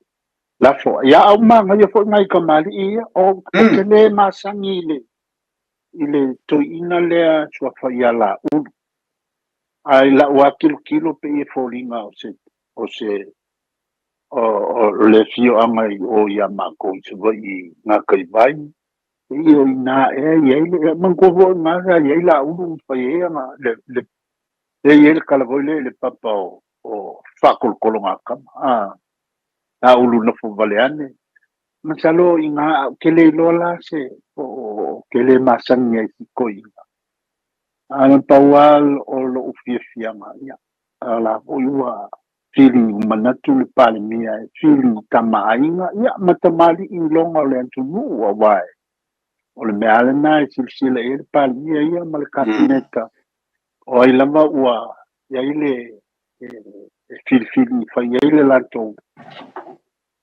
lafo. Ia au manaia foi nai kamali'i ia, o te le masani i le toeaina lea suafa ia Laulu. Ae lau lava kilokilo pe i e foliga o se o le afioaga i o ia mākou i Savaii ngā kaivai. E i o ina ea i ai le manatua foi ngā sa i ai Laulu fai ai aga le e i ai le kala foi le papa o faakolokolo ngā kama. Laulu nofo vale ane. Masalo i ngā ke le iloa la se o ke le masani ai si koiga. A na pau lava o lou fiafiaga, ia, la foi ua fili manatu le Palemia e fili tamaaiga, ia, ma tamalii i loga o le atunuu auā e o le mea lava lena e silasila i ai le Palemia ia ma le Kapeneta. O ai lava ua i ai le e filifili fai ai le latou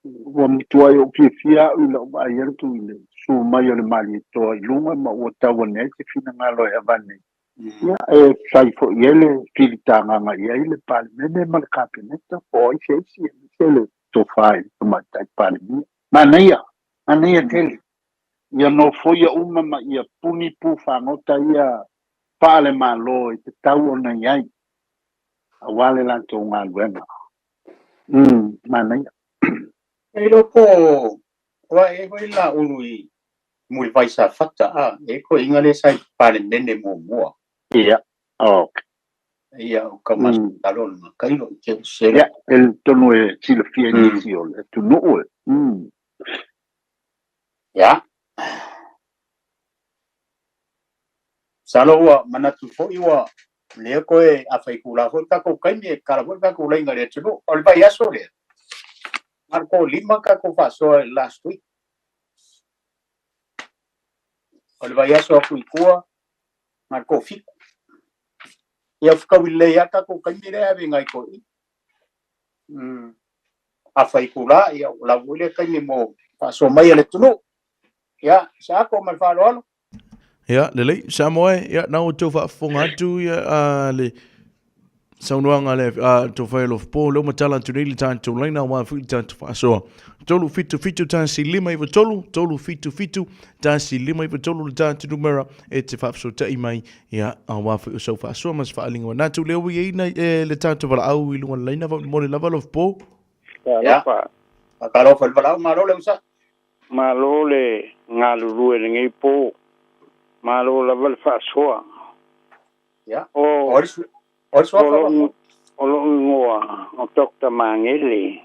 Ua matuai ou fiafia a'u i la'u vaai atu i le susu mai o le Malietoa i luga ma ua tau ane ai se finagalo e avane, ia, e fai foi i ai le filitagaga i ai le Palemene ma le Kapeneta po o ai se isi, aemaise le tofa i le Tamaitai Palemia. Manaia, manaia tele. Ia nofoia uma ma ia puni pu fagota ia faale-Malo e tatau ona i ai aua le latou galuega. Manaia. E iloa po o ai foi la ulu i Mulivai Safata a e ko inga le sai Palemene muamua. Ia, okay. Ia o ka masalo na kailo i te sele. Ia, e tonu e silafia i nisi o le atunuu e. Ia. Salo ua manatu foi ua lea koe a fai kula foi takou kaimi e kala foi takou lainga le atunuu. O le vaiaso lea. Marco lima takou faasoa last week. O le vaiaso aku i tua, Marco fiku. Ia whakawili lei a takou kaimi lea ave ngai ko i. A fai kula, ia o lau le kaimi mo faasoa mai a le atunuu. Ia, sa ako ma le faaaloalo. Ia, lelei, Samoa e, ia, na o tau faafofoga atu ia, a, le saunoaga le a, tau whai alofa po, leo matala atu nei le tātou laina, wā fui le tātou whaasoa. 3 7 7 1 5 9 3, 3 7 7 1 5 9 3 le tātou numera e te whaafesootai mai, ia, a wā fui o sau whaasoa ma se whaalinga wa nātou leo i eina e le tātou valaau i lunga le laina, mo le lava alofa po. Ia, whakalofa le valaau, malo le usa. Malo le galulue i lenei po. Malo lava le faasoa. Ia. O O le suafa wa. O lou igoa o Dr. Magele.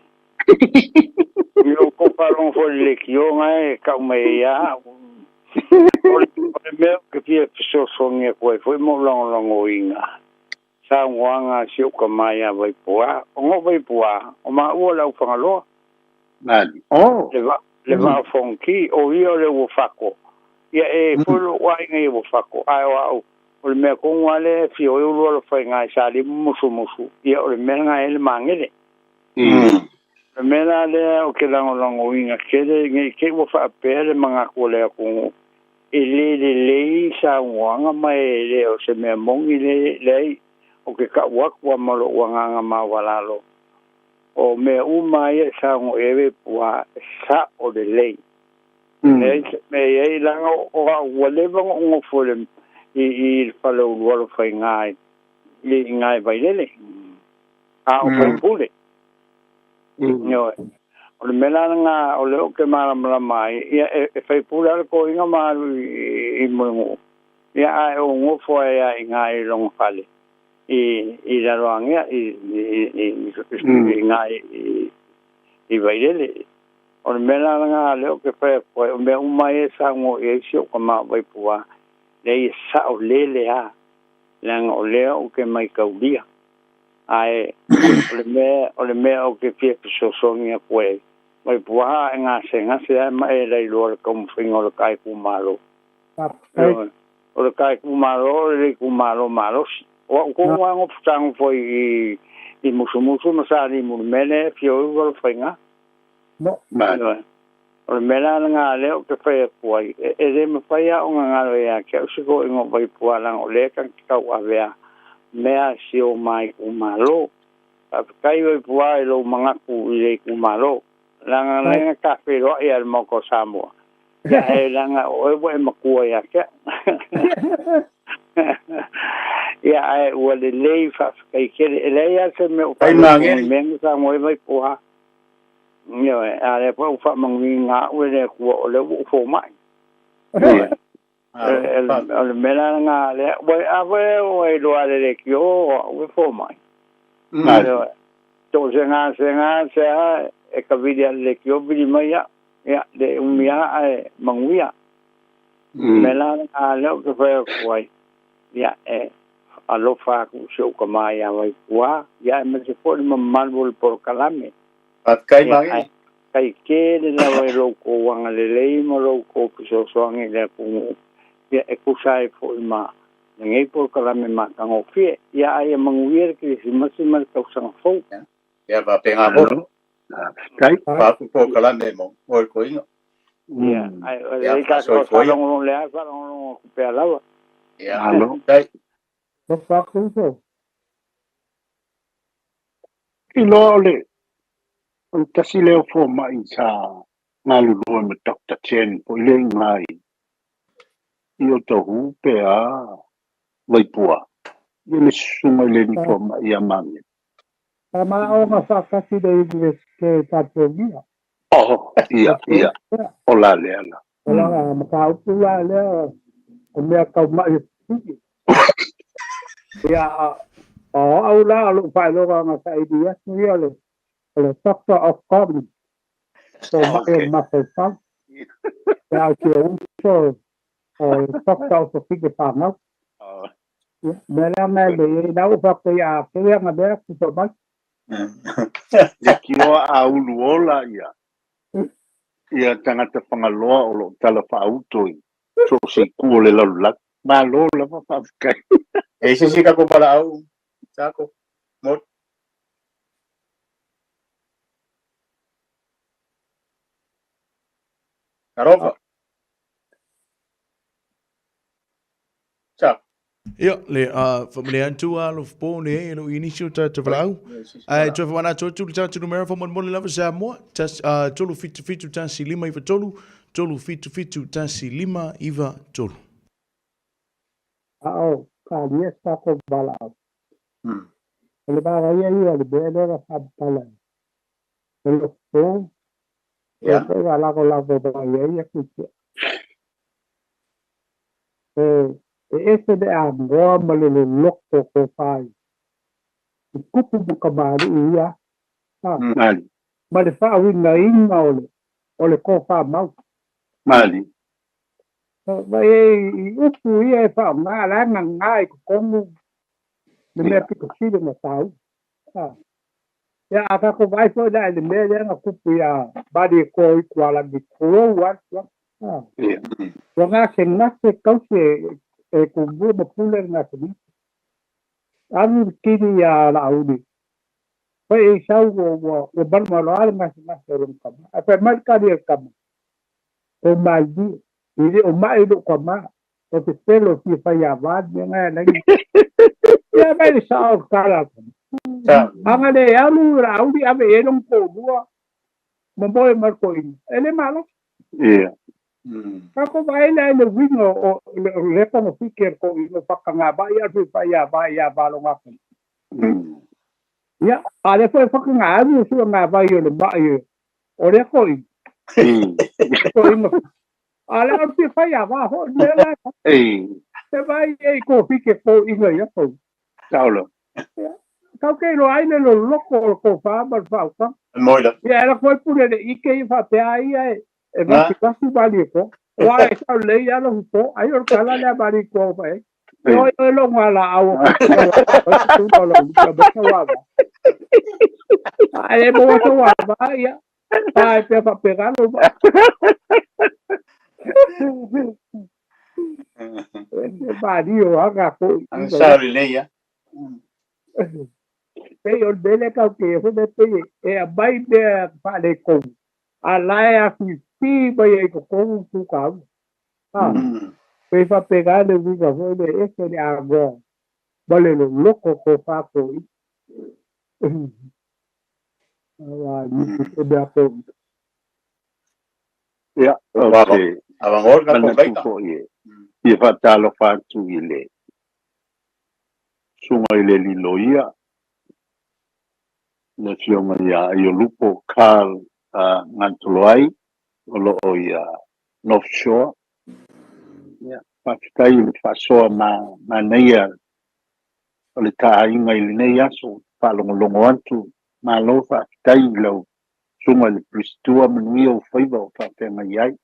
I lou kou faalogo foi i le lekioga e kau mai ai ia au. O le mea ou te fia fesoasoani atu ai foi ma ou lagolagoina saunoaga a si ou tama ia Vaipuā. Ona o Vaipuā, o maua le au Fagaloa. Nani. Oh. Le va le vaa o Fonoti, o ia o le Uafato. Ia e foi lou aiga i Uafato, ae o au, o le mea tonu lava lea e afio ai ulu alofaiga i Salimu Musumusu, ia o le mea lena e i ai le Magele. O le mea la lea ou te lagolagoina tele, nei te i ua faapea le manatu o le atunuu, e le lelei saunoaga ma e le o se mea moni le, leai, ou te tau atu lava ma lou agaga maualalo, o mea uma ia e saunoa i ai Vaipuā, e sao lelei. Leai se mea i ai, leaga o au ua leva ona ou nofo i le i le fale o ulu alofaiga i i Vailele, a o faipule. Ioe. O le mea la lena o lea ou te malamalama ai, ia e faipule lava le toeaina ma alu i Mulinuu, ia ae ou nofo ai lava i ina i lona fale i Laloanea i ina i Vailele. O le mea la lena lea ou te fai atu ai, o mea uma ia e saunoa i ai si ou tama o Vaipuā, leai e sao lele lava, leaga o lea ou te maitaulia. Ae o le mea o le mea ou te fia fesoasoani atu ai, Vaipuā a e gasegase lava ma e lailoa le taumafaiga o le ta itumalo. Faafetai. O le ta itumalo o le itumalo malosi. O au tonu lava nofo sa nofo ai i Musumusu ma Salimu i le mea lea e afio ai Ualofaiga. Mo. Ioe. O le mea la lena lea ou te fai atu ai, e le mafai lava ona galo ia te au se toeaiina o Vaipuā leaga o lea e ta te tauavea mea si o ma itumalo. Faafetai Vaipuā i lou manatu i le itumalo. Leaga lea na ta feiloai lava i le Maota o Samoa, ia e leaga o oe ua e matua ia te au. Ia ae ua lelei faafetai tele. E leai lava se mea o Fai faaletonu i magele. mea na saunoa ai Vaipuā. Ioe, a lea foi ua faamanuiina au e le Atua o lea ua ou fomai. Ioe. Malo. O le mea la lena lea, ua a foi ua iloa e le leitio o au e fomai. Ioe. So o se gasega se a e kavili a le leitio vili mai au. Ia, le umi lava ae manuia. O le mea la lena lea ou te fai atu ai, ia e alofa atu i si ou tama ia Vaipuā, ia aemaise foi le mamalu o le polokalame. Faafetai Ia magele. ae faafetai tele lava i lo outou agalelei ma lo outou fesoasoani i le atunuu, ia e tusa ai foi ma lenei polokalame matagofie. Ia ae ia manuia le Kerisimasi ma le tausaga fou. Ia, faapena foi. Malo. Faafetai. Faapu polokalame mo mo le toeaina. Ia, ae o lelei tatou faalogologo lea lava e faalogologo atu pea lava. Ia, Malo. faafetai. Lofa atu uso. Iloa o le o le tasi lea o fomai sa galulue ma Doctor Chen foi lea i ina i Otahuhu pe a Vaipua, ia le susuga i le alii fomai ia Malie. Sa manaoga faatasi le Iunivesite i California. Oh, ia, ia, o la lea la. O lana mataupu la lea o mea tau ma'i o pipii. Ia, o au la o lou faailoga na saili atu ia o le Doctor of Commerce, fomai o le mafaufau. Ia, a o si ou uso o le Doctor of Fike Fanau. Ia, mea lea na e lei ai, la ua faapea ia kele ana mea tufa mai. Leitioa a ulu ola ia ia tagata Fagaloa o lo o tala faauto i so o se itu o le lalolagi. Malo lava faafetai. E i se isi tatou valaau, Sako, Mot. Alofa. Sa. Ia, le a whamane atu a lof po le e lo i nisi o tātou valaau. Ae toe whamanatu atu le tātou numera whamolemole lava Samoa, tas, 377 1 5 93, 377 1 5 9 3. A o ka lia sa ko valaau. O le manaia ia o le mea lea na faamatala ai. O le po, ia foi na lagolago mai ai aku i E ese le agoa ma le loloto ko fai. I kupu ma kamali'i ia. Ha. Mali. Ma le faauigaina o le o le tofa mau. Mali. Ma e i upu ia e faaaoga la e gaga i totonu le mea pito sili ona taua. Ha. Ia a tatou vaai foi la i le mea lea na tupu ia Malietoa i Tualagi, tulou lava le tulaga. Ha. Ua gasegase tausi e Tumua ma Pule le gasegase. Alu le kini iā Laauli, fai e sau ua ua malumalu le gasegase o lona tama. Ae fai mai le tali a le tama, Tou malilie, e le o mai lou tama, o te pelo e fia fai ava le mea na e alai. Ia mai le sao o le tala a le tama. A na le alu Laauli ave i ai lona toalua ma moe ma le toeaina, e le malosi. Ia. Tatou vaai la i le uiga o le togafiti a le toeaina o faatagavai a le fai ava ia valoga. Ia, a lea foi e fatagā alu le suegavai o le mai o lea toeaina. Toeaina. A lea o le fia fai ava foi le mea la. Se vai e i togafiti e toeaina ia tou. Saulo. Ia, tau ke iloa ai le loloto o le tofa ma le faautaga. Moila. Ia, e lako ai pule le ike ia faapea ai ia e vasivasi Malietoa. Aua e sao lelei lava lou po, ai o le tala lea a Malietoa ua fai ai. E oi oe lou galaau o A e le maua sou ava, ia, pa e pea faapena lou maa. E malio lava tatou i i. Sao lelei lava. Pei o le mea lea tatou te foi lea pei e aumai mea faaletonu, a la e afifi mai ai i totonu tu taua. Ha, pei faapena le uiga foi lea e ese le agoa ma le loloto o tofa toeaina. E mea ko. Ia, ou te manatu foi e fia faatalofa atu i le susuga i le alii loia, le Afioga ia Aiolupo Carl Gatoloai o lo o i North Shore. Ia, faafetai i le faasoa manaia o le ta aiga i lenei aso, faalogologo atu, malo faafetai i lau susuga i le Peresitua, manuia ou faiva o faafeagai ai.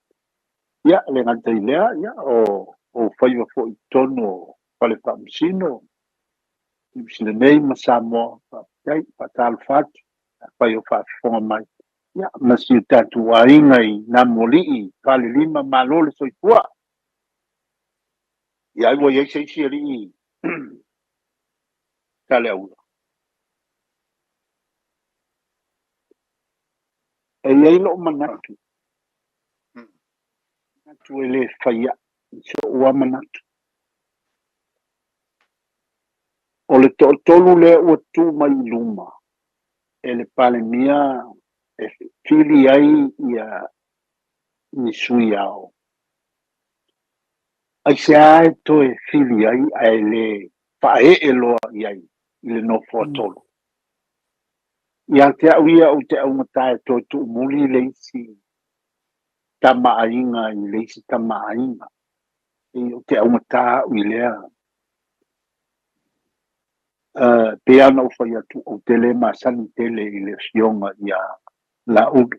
Ia, e le gata i lea, ia, o ou faiva foi i totonu o Fale Faamasino, Niu Sila nei ma Samoa, faafetai, faatalofa atu, afai o faafofoga mai. Ia, ma si o tatou aiga i Namualii, Falelima, malo le soifua. Ia, ai ua i ai se isi alii Saleaula. E i ai lo'u manatu, manatu e lē fai a'i i so'u a manatu. O le to'atolu lea ua tu mai i luma e le Palemia e fili ai ia ni sui ao. Aisea e toe fili ai ae lē faae'e loa i ai i le nofoa tolu? Ia te au ia ou te augata e toe tuumuli le isi tamaaiga i le isi tamaaiga. E ou te augata au i lea. Pei lava ona ou fai atu, ou te le masani tele i le afioga ia Laulu.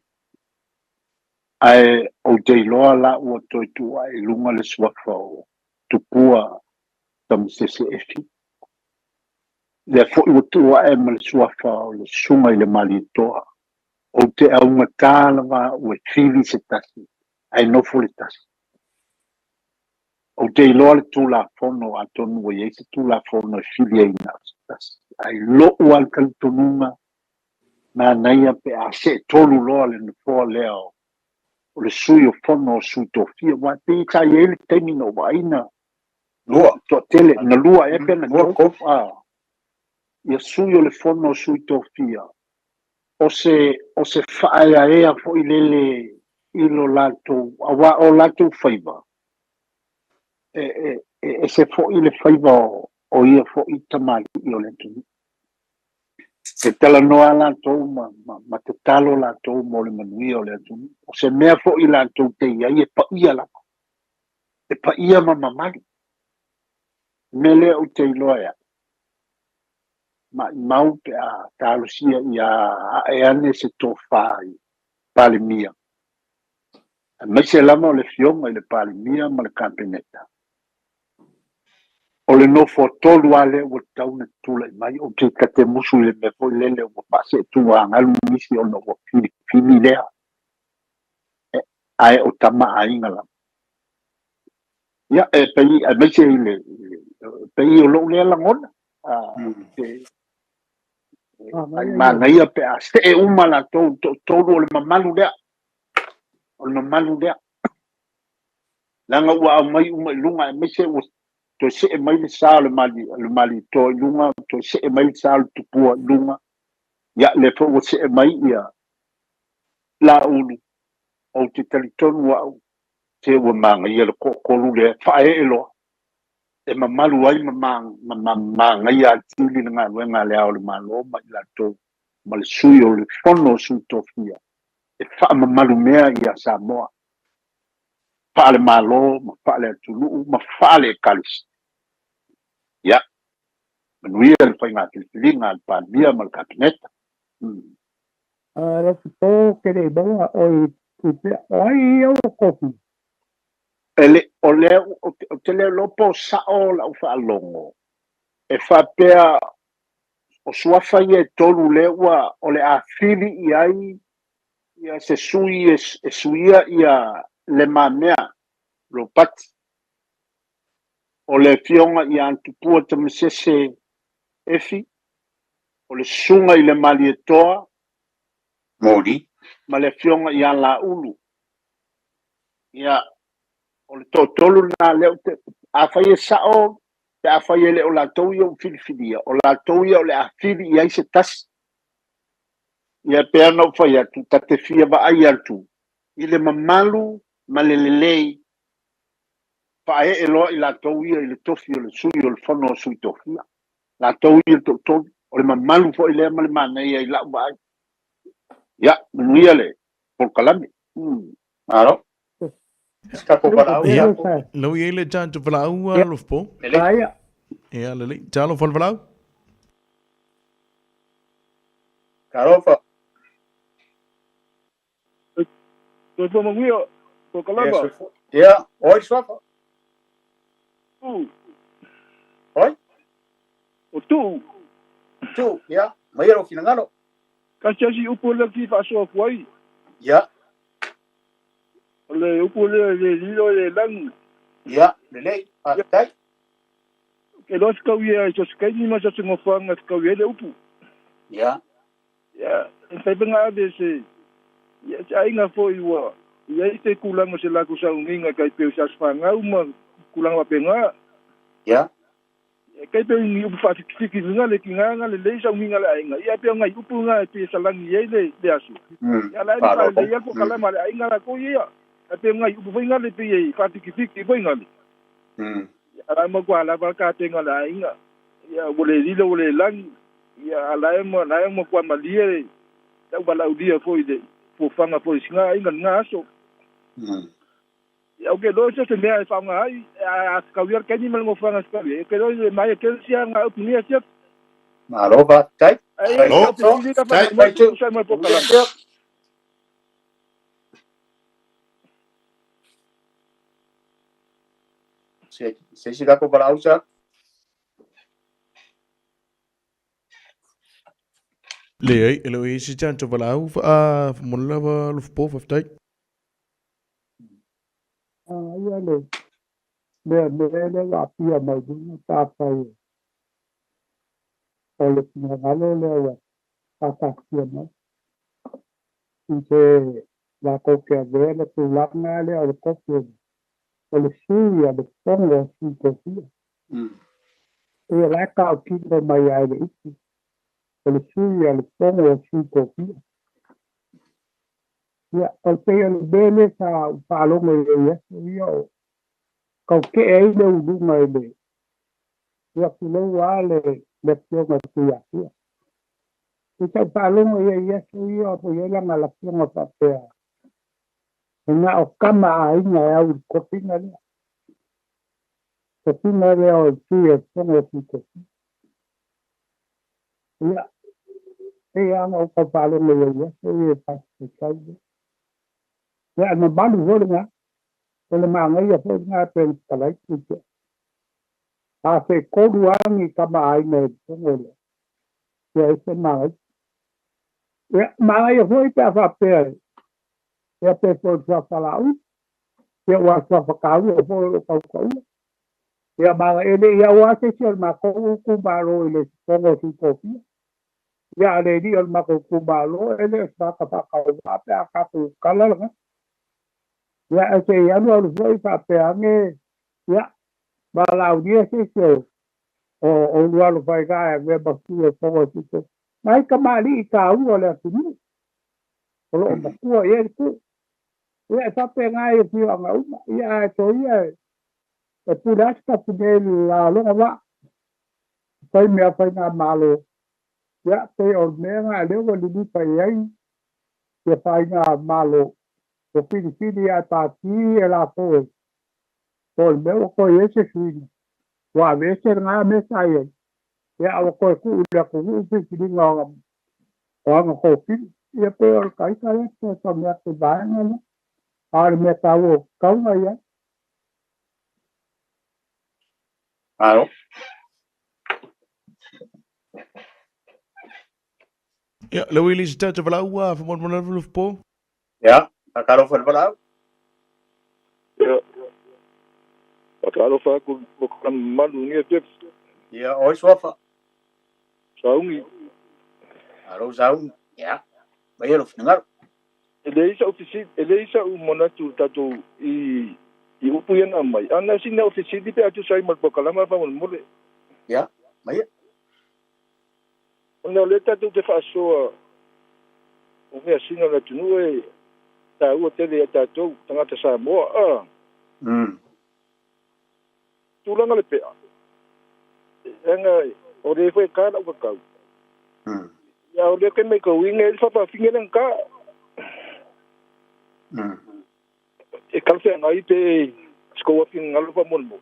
Ae ou te iloa la ua toe tuu ae i luga le suafa o Tupua Tamasese Efi. Lea foi ua tuu ae ma le suafa o le Susuga i le Malietoa. Ou te augata lava au e fili se tasi ae nofo le tasi. Ou te iloa le Tulafono atonu ua i ai se Tulafono e fili ai na o se tasi. Ae i lo'u lava le talitonuga, manaia pe a seetolu loa le nofoa lea o le Sui o Fono o Sui Tofia, aua e pei sa i ai le taimi na ou vaaina Lua. Toatele, na lua ea pe na Lua, tolu, ia Sui o le Fono o Sui Tofia. O se, o se faaeaea foi lele i lo latou, aua o latou faiva, e, e, e ese foi le faiva o ia foi tamalii o le atunuu. E talanoa latou ma tatalo latou mo le manuia o le atunuu. O se mea foi latou te i ai e paia lava. E paia ma mamalu. Mea lea ou te iloa e au. Maimau pe a talosia ia ae ane se tofa i Palemia. Aemaise lava o le afioga i le Palemia ma le Kapeneta. O le nofoa tolu lava lea ua tatau ona tulai mai. Ou te tatemusu i le mea foi lele ua faaseetuagalu nisi ona ua filifili lea. Ae o tama aiga lava. Ia, e pei, aemaise i le, pei o lou lea lagona. Ai manaia pe a see uma latou toatolu o le mamalu lea. O le mamalu lea. Leaga ua aumai uma i luga, aemaise ua toe see mai le sa o le Malietoa i luga, toe see mai le sa o le Tupua i luga. Ia, lea foi ua see mai ia Laulu. Ou te talitonu au, se ua manaia le toatolu lea, faaee loa. E mamalu ai ma manaia atili le galuega a le Ao o le Malo ma i latou ma le Sui o le Fono o Sui Tofia e faamamalu mea ia Samoa, faale-Malo ma faale-atunuu ma faale-Ekalesia. Ia, manuia le faiga filifiliga a le Palemia ma le Kapeneta. Lofo ke le maua oi pupea o ai ia ua kofi. E le, o lea, ou te le iloa po o sao lau faalogo, e faapea o suafa ia e tolu lea ua o le a fili i ai ia se sui e suia ia Le Mamea Ropati. O le afioga ia Tupua Tamasese Efi, o le Susuga i le Malietoa Moli. ma le afioga ia Laulu. Ia, o le toatolu lena lea ou te, afai e sao, pe afai e le o latou ia ua filifilia, o latou ia o le a fili i ai se tasi. Ia, pei ona ou fai atu, ta te fia vaai atu i le mamalu ma le lelei, faaee loa i latou ia i le tofi o le Sui o le Fono o Sui Tofia. Latou ia toatolu, o le mamalu foi lea ma le manaia i lau vaai. Ia, manuia le polokalame. Malo. Tatou valaau. Ia, lau i ai le tatou valaau, Lofo. Aia. Ia, lelei. Talofa le valaau. Talofa. Soifua manuia, polokalama. Ia, oi suafa. Oi? O tuu. Tuu, ia, mai lou finagalo. Tasi asi upu lea ki faasoa atu ai. Ia. O le upu lea le lilo e le lagi. Ia, lelei, faafetai. Ke loa se kau ia i so se kaimi ma so se nofoaga se kau i ai le upu. Ia. Ia, e mafai pe ona ave se Ia, se aiga foi ua i ai se tulaga o se latou sauniga tai pei o se aso fanau ma tulaga faapena. Ia. E tai pei o ni upu faafikifiki foi na le tiga na lelei sauniga a le aiga, ia pei o nai upu na e pei e salani ai le le aso. Ia la e faalelei ai le polokalame a le aiga latou ia. Ae pei o nai upu foi na le pei e faafikifiki foi na le. Ia a la e matua lava le tapena a le aiga. Ia ua le lilo ua le lagi. Ia a la e la e matua malie le au valaaulia foi i le fofoga foi i sina aiga i lena aso. Ia ou te iloa so o se mea e faaaoga ai, a fetaui lava le taimi ma le nofoaga e fetaui ai, ou te iloa e maea tele sia na upu nei afiafi. Malo faafetai. Ae i ai sau fesili ka faamoemoe e tusa ai ma le polokalame. Se se isi tatou valaau sa. Leai, e le o i ai se tatou valaau, faamomoli lava Alofapo, faafetai. A ia le mea mea lea ua aafia mai luga pe afai o le finagalo lea ua faataatia mai i se latou te avea le tulaga lea o le tofi o le sui a le Fono a Sui Tofia. Ia la e tautino mai lava e le upu o le sui a le Fono a Sui Tofia. Ia, o le pei o le mea lea sa ou faalogo i ai aso ia o tau tea ai le uluga i le, ia tulou lava le le afioga i le Tuiatua. I sa ou faalogo i ai aso ia o i ai lana lafoga faapea, e na o tama a aiga e au i le tofiga lea. Tofiga lea o le Sui o le Fono a Sui Tofia. Ia, pei lava ona ou tau faalogo i ai aso ia i faafaitauli lea. Ia, e mamalu foi lena. O le manaia foi lena pei ona fetalai Tuitea. A feetolu lava ni tama aiga i totonu o le, ia e ese le manaia. Ia, manaia foi pe a faapea, ia pe foi o le suafa Laauli, ia aua o le suafa taua foi o lo o tautaua. Ia manaia, e le i au lava se isi o le matou itumalo i le fono a Sui Tofia. Ia a le alii o le matou itumalo, e le o se tagata faatauvaa pe a tatou tala lena. Ia ae se i alualu foi faapea ane, ia, valaaulia se isi o o oulua alofa i e avea ma sui o le Fono a Sui Tofia. Nai tamalii taua o le atunuu o lo o matua i ai le tuu. Ia e faapena i afioaga uma. Ia ae soia e pule lava se tasi nei i le laloga vaa, fai mea faigamalo. Ia pei o le mea lena lea ua lilifa i ai ia faigamalo ua filifili ae pati e latou e po o le mea ua toe i ai se suiga ua aveese lena mea sa i ai, ia a ua toe tuu i le atunuu filifiliga o ana tofili. Ia pei o le taita lea e fesoasoani atu i le vaega lea, a o le mea taua ua tatau ona i ai. Malo. Ia, le ui lisi tatou valaau ua faamolemole alofa po. Ia, faatalofa i le valaau. Ia, faatalofa atu i le mamalu i lenei afiafi. Ia, oi Suafa. Sauni. Malo Sauni. Ia, maia lou finagalo. E leai sa'u fesili, e leai sa'u manatu i le tatou i i upu ia na aumai, a na o sina au fesili pe a tusa ai ma le polokalama faamolemole. Ia, maia. Ona o lea tatou te faasoa o measina o le atunuu e taua tele ia tatou tagata Samoa a. Tulaga le pea, leaga o lea foi e ta lau kakau. Ia o lea ke matauina e le faafafine lana ta. E talafeagai pe se tou finagalo faamolemole.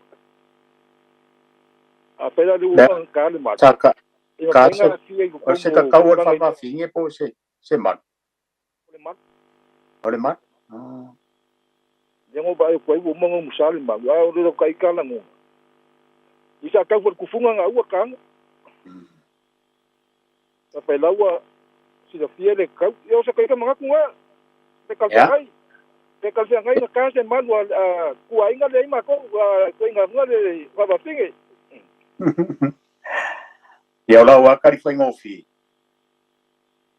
Afai la lea ua uma ona ta le malu, Sa e mafai ona aafia i O se totonu o kakau o le tulaga i faafafine po o se se malu? O le malu. O le malu. Lea na ou vaai atu ai ua uma ona umusa le malu, a o le lau ita lagona. I sa tau foi le tufuga na aua taga. Sa fai la ua silafia le tau. Ia o sa taita manatu na, pe talafeagai. Pe talafeagai na ta se malu a tuaiga lea ai matou, a tuaiga afuga le faafafine. Ia o lau lava tali faigofie,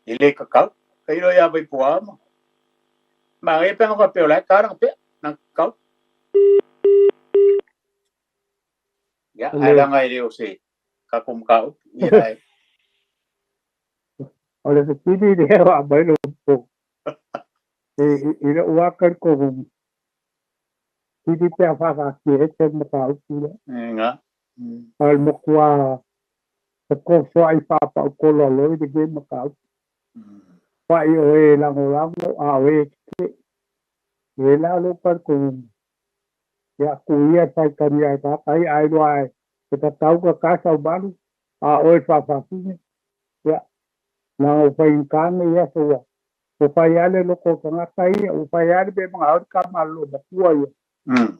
e le kakau. Tailo ia Vaipuaa ma. Ma e penga fa pe o la ka na pe na kau. Ya, ai langa e leo se ka kom kau. Ya ai. O le fesili lea ua aumai lou po i lou lava talitonuga, sili pe a faataatiaese le mataupu lea. Nga. A o le matua fesoasoa'i faapaautolo aloi lenei mataupu. Fa'i o e lagolago a o e tetee. O lea la lou talitonuga, ia tuu ia e faitalia ai tagata ia, a iloa e tatau ona ta saumalu, a o oe le faafafine, ia, leaga ua faigata lenei aso ua fai lava le loto o tagata ia, ua fai lava le mea e manao ai le tama a le loomatua ia,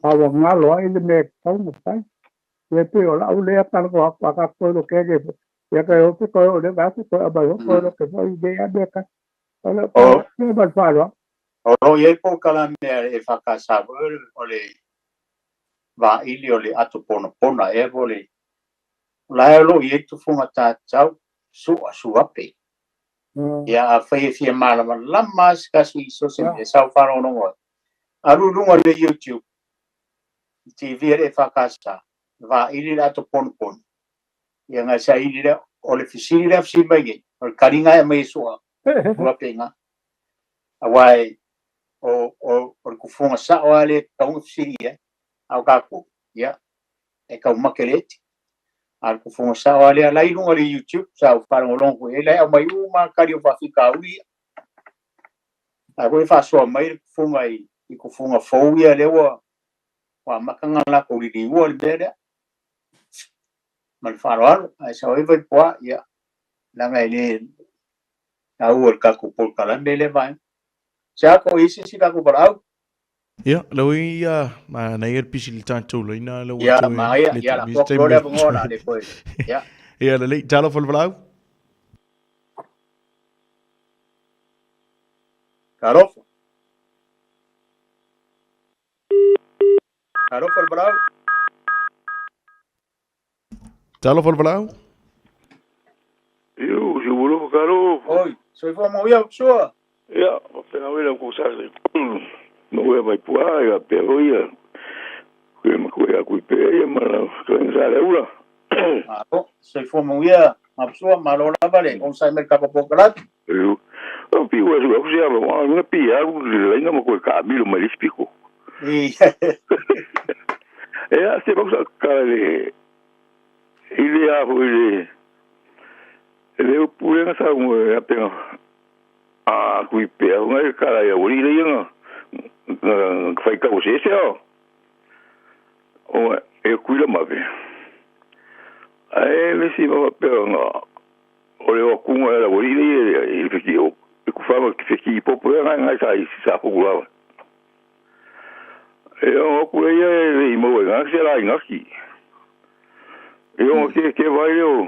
a ua galo ai le mea e tatau ona fai. Ia pei o lau lea talanoa atu, a tatou toe lotea nei foi, ia toe o pe toe oo i lea vaeatu toe aumai loa toe lote foi i nei lava mea e tasi. O lau tala atu lea ma le faaaloalo. O lo o i ai polokalame a le EFKS foi o le vaili o le ato ponapona ea po o le o la e o lo o i ai tufuga tatau sua suape. Ia afai e fia malamalama lava se tasi i so o se mea sa ou faalogologo ai, alu i luga o le YouTube i TV a le EFKS, vaili le ato ponapona, ia ona e saili lea, o le fesili lea fesili mai nei, o le taliga e aumai e sua suape i ina. Aua e o le tufuga sao lava lea e tatau ona fesili i ai, a o tatou, ia, e taumate le eti. A o le tufuga sao lava lea, la e i luga o le YouTube, sa ou faalogologo foi i ai, la e aumai uma lava tali o faafitauli ia. La foi e faasoa mai le tufuga i tufuga fou ia lea ua amata ona latou liliua le mea lea. Ma le faaaloalo, ae sao ai Vaipoa, ia, leaga e le taua i le tatou polokalame lea vaega. Se a ko i se isi tatou valaau? Ia, lau ia manaia le pisi le tatou laina lau Ia, manaia, ia, la tua kulo lea avanoa la le koe. Ia. Ia, lelei, talofa le valaau. Talofa. Talofa le valaau. Talofa le valaau. Iu, si ulu kalo. Oi, soifua manuia sua. Ia, pena wela ko sa se no we mai pua ia pe o ia. Ke ma ko ia ku pe ia ma la ko sa le ula. Malo, soifua manuia mapsua malo lava le on sai mai ka po kalat. Iu. O pi wa su ku sia wa nga pi ya le inga mo ko ka mi lo mai le spiko. I. E a se ba sa ka le i le a ho i le le upu le nga sa ngo ya penga a kui pe a nga ka la ya uri le nga fai ka o se se o o e kui la mabe ai le si ba pe nga o le o ku nga la uri le i le ki o ku fa ma ki ki popo nga nga sa i sa ku la e o ku le ia i mo nga se la nga ki e o ke vai o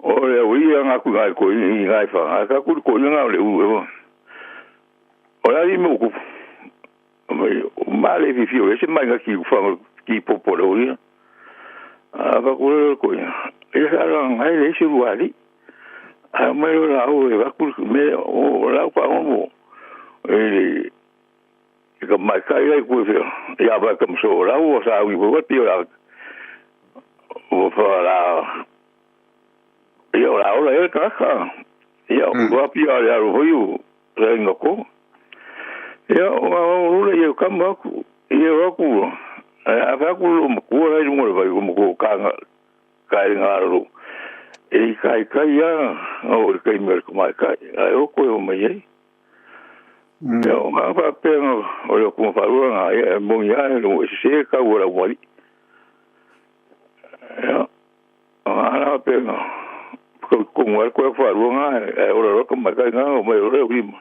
o le ui nga ku ngai ko i ngai fa nga ka ku ko nga le u o o la i mo ku mai ma le fi fi o se mai nga ki fa ki popo le ui a fa ku le ko ia e sa la ngai le se ruali a mai lo la o e va ku me o la pa o mo e ka mai kai ai ku fi ya ba ka so la o sa ui ko pi la o fa la ia o la ola e kaka ia o pi a le aro hoi o renga ko ia o o le ia kama ku ia o ku a fa ku lo mo ku ai mo le vai mo ko ka nga ka nga ro e kai kai ia o kai me ko mai kai ai o ko o mai ai ia o nga fa pe o le ku fa ro nga ia mo ia lo se ka o la wali ia o ala pe nga ko ngā koe whārua ngā, e ora roka mai kai ngā, o mai ora uri ma.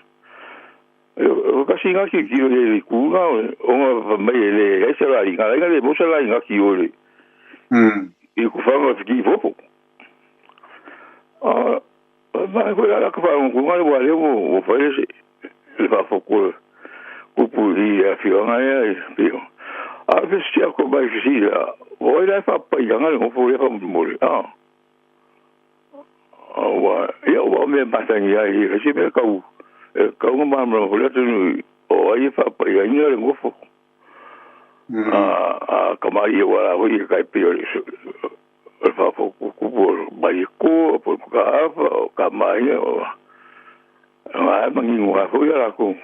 O kasi ngā ki ki o le ku ngā, o ngā mai e le aisa la i ngā, ngā le mosa la i ngā ki o le. I ku whanga ki popo. A, mai koe ala ka whaangu ku ngā le wā leo o whae se, le whafoko kupu i a whianga ea i pio. A whisi a ko mai whisi, o ai lai whapai ngā le ngofo le whamore. A, ua ia ua mea matangi ai i se mea kau E kauga malamalama foi le atunuu o ai e faapaiaina le gofo. A kamali'i aua la foi e tai pei o le faafotuputupu o Malietoa po o Mataafa o Tamaaiga o na e manino lava foi a latou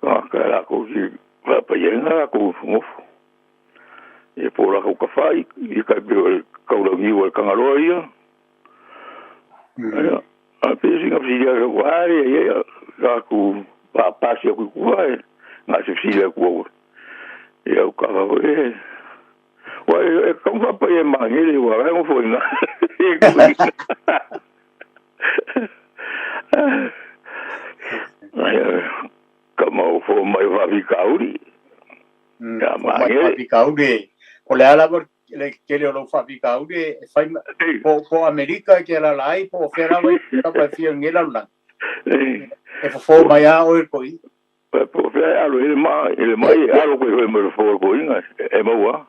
tagata latou te faapaiaina latou nofo. Ia po o latou tafai, ia tai pei o le taulauniu a le Tagaloa ia. Ia, a pei sina fesili atu, a leai ia tatou paapasi atu i tua e na se fesili atu au. Ia o kava foi e. Ua e kau faapa e magele ua lai mo foi na. Ka mau fo mai faafitauli. Ia magele. Faafitauli. O le a lava le tele o lou faafitauli e fai po Amerika e te alaala ai po o fea lava e tapa e fia i lenei lalolagi. E fofo mai lava oe i le toeaina. Po o fea e alo ai le maa, i le mai e alo koe mai le fofo o le toeaina e maua.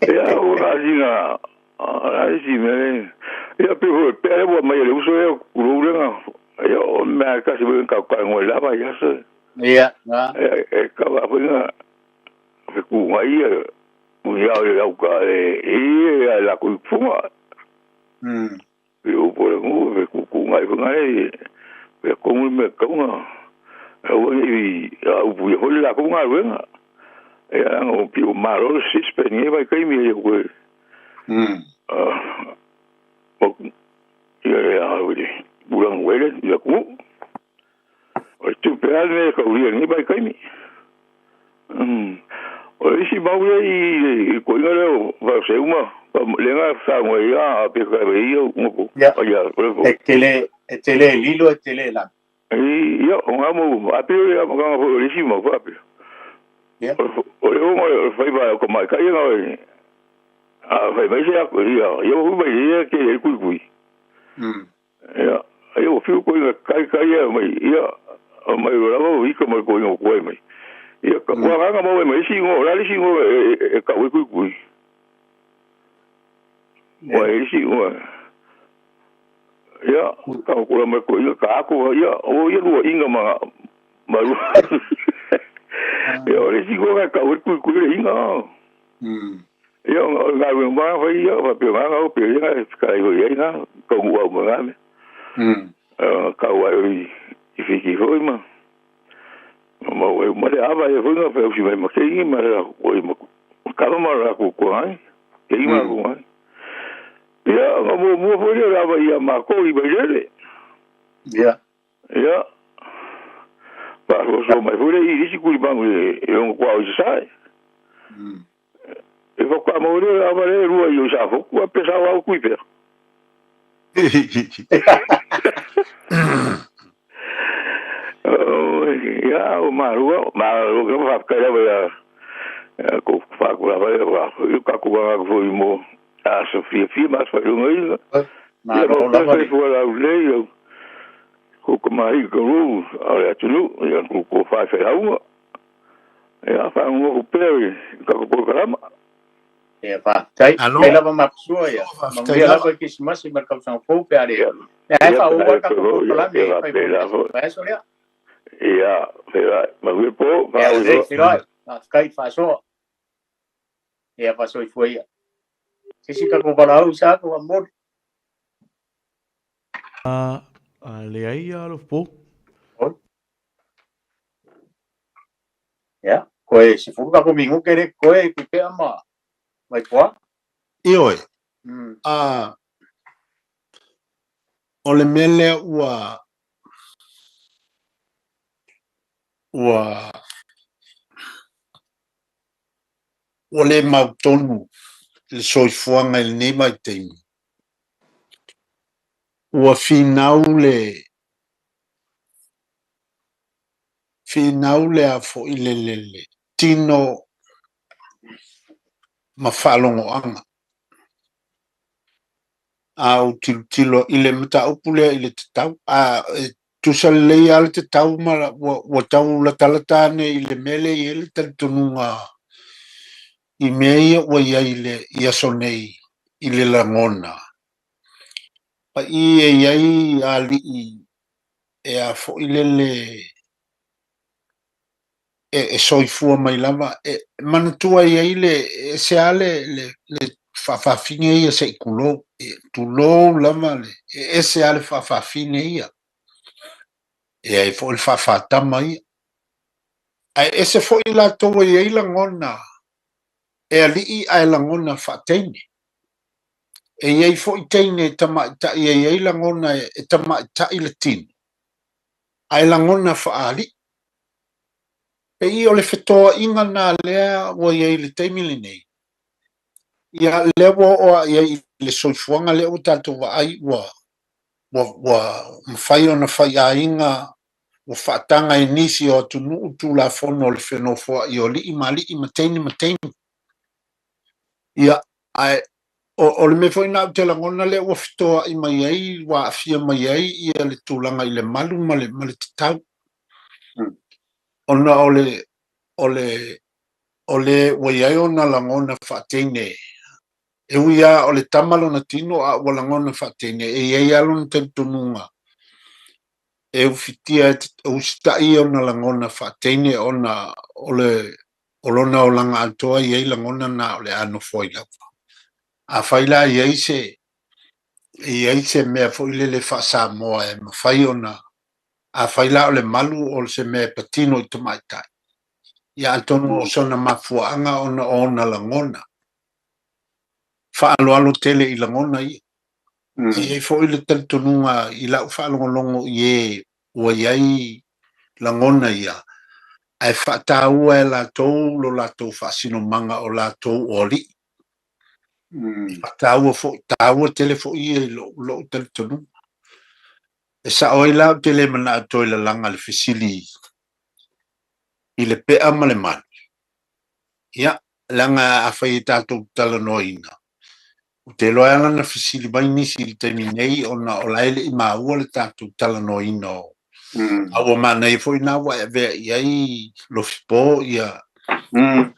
Ia ua kasina a isi mea le. Ia pe foi pe ale ua mai e le uso ia kulou lenga. Ia o mea kasi foi ka ka ngoi lava ia se. Ia, na. E ka va foi na fe ku ngai ia ia o le au ka e e a la ku funga. I o po le ngu fe ku ku ngai foi ngai fe kongu me kaunga. Aua i a upu ia foi la ku ngai wenga. Ia ngo pi o malo sispe ni vai kai mi ia ko. Ia ia o le bulang wele ia ku. O tu pe ale ka uri ni vai kai mi. O isi mau ia i ko inga leo va se uma lenga sa ngo ia a pe ka ia ngo. Ia. E tele lilo e tele la. Ia o ngamo a pe ia nga fo le isi mau pa pe. Ia. O le o ngo fai ba ko mai ka ia ngo. A fai mai se ia ia o mai ia ke e kui kui. Ia ia o fiu ko ia kai kai ia mai ia mai o lava o ika mai ko ia ko mai. Ia ka wa nga mau mai si ngo la si ngo e ka we kui kui. Wa e si ngo. Ia ka ko la mai ko ia ka ko ia o ia lua inga ma ma lu. Ia o le si ngo ka we kui kui le inga. Ia nga we ma fa ia fa pe nga o pe ia ka i ia nga ka u au ma me. Ka wa i i fiki foi ma. Ma we ma le ava e foi nga fa usi mai ma ke ingi ma la ko i ma ka ma la ko ko ai. Ke ingi ma ko ai. Ia nga mo mo foi le ava ia ma ko i mai le. Ia. Ia. Pa so so mai foi le i isi kuri bangu e ongo kwa o sai. E fa kwa mo le ava le rua i o sa fo ku pe sa wa ku i pe. Ia o marua ma o ka fa ka ia ko fa ko la va ia ka ko ga ko mo a Sofia fi mas fa lunga ia. Ma ro la va fo la le ia ko ko mai ko ru a le atunu ia ko ko fa fa haunga. Ia fa ngo ko pe ka ko ko lama. Ia fa tai e lava ma sua ia. Ma ia lava ki smasi ma ka sa fo pe ale. Ia fa o ka ko ko la me fa so ia. Ia fa ma we po fa o. Ia kai fa so. Ia fa so i foi ia. Se ka ko bala u sa ko mo. A le ai lo po. Ia ko e se fu ka ko mingu kere ko e ku pe ama. Mai poa? Ioe. A o le mea lea ua ua ua le mautonu le soifuaga i lenei vaitaimi. Ua finau le finau le a fo'i le le le tino ma faalogoaga. A ou tilotilo i le mataupu lea i le tatau a e tusa lelei lava le tatau ma ua tau latalata ane i le mea lea e i ai le talitonuga i mea ia ua i ai i aso nei i le lagona. Paʻi e i ai aliʻi e a foi lele e soifua mai lava, e manatua i ai le ese lava le le faafafine ia se i tulou, e tulou lava le e ese lava le faafafine ia, e i ai foi le faafatama ia. Ae ese foi latou e i ai lagona e alii ae lagona faateine. E i ai foi teine tamaitai e i ai lagona e tamaitai le tino ae lagona faaalii. Pei o le fetoaiga lena lea ua i ai i le taimi lenei, ia lea ua oo lava i ai i le soifuaga lea ua tatou vaai ua ua mafai ona faiaiga ua faataga e nisi o atunuu tulafono o le fenofoai o alii ma alii ma teine ma teine. Ia, ae o le mea foi lena ou te lagona lea ua fetoai mai ai, ua aafia mai ai ia le tulaga i le malu ma le, ma le tatau. Ona o le, o le, o le ua i ai ona lagona faateine, e ui lava o le tama lona tino a ua lagona faateine, e i ai lava lona talitonuga e ufitia, e usitai ona lagona faateine ona o le o lona olaga atoa e i ai lagona na o le a nofo ai lava. Afai la e i ai se, e i ai se mea foi lele faa-Samoa e mafai ona, afai la o le malu o se mea e patino i tamaitai, ia atonu o sona mafuaaga ona o ona lagona faaaloalo tele i lagona ia. E i ai foi le talitonuga i lau faalogologo i e ua i ai lagona ia, ae faataua e latou lo latou faasinomaga o latou o alii. Faataua foi, taua tele foi ia i lou talitonuga. E sao ai la ou te le manao toe lalaga le fesili i le pea ma le malu. Ia, leaga afai e tatou talanoaina, ou te iloa e ala ona fesili mai nisi i le taimi nei ona o la e le i maua le tatou talanoaina o a ua manaia foi na ua e avea i ai Lofipo ia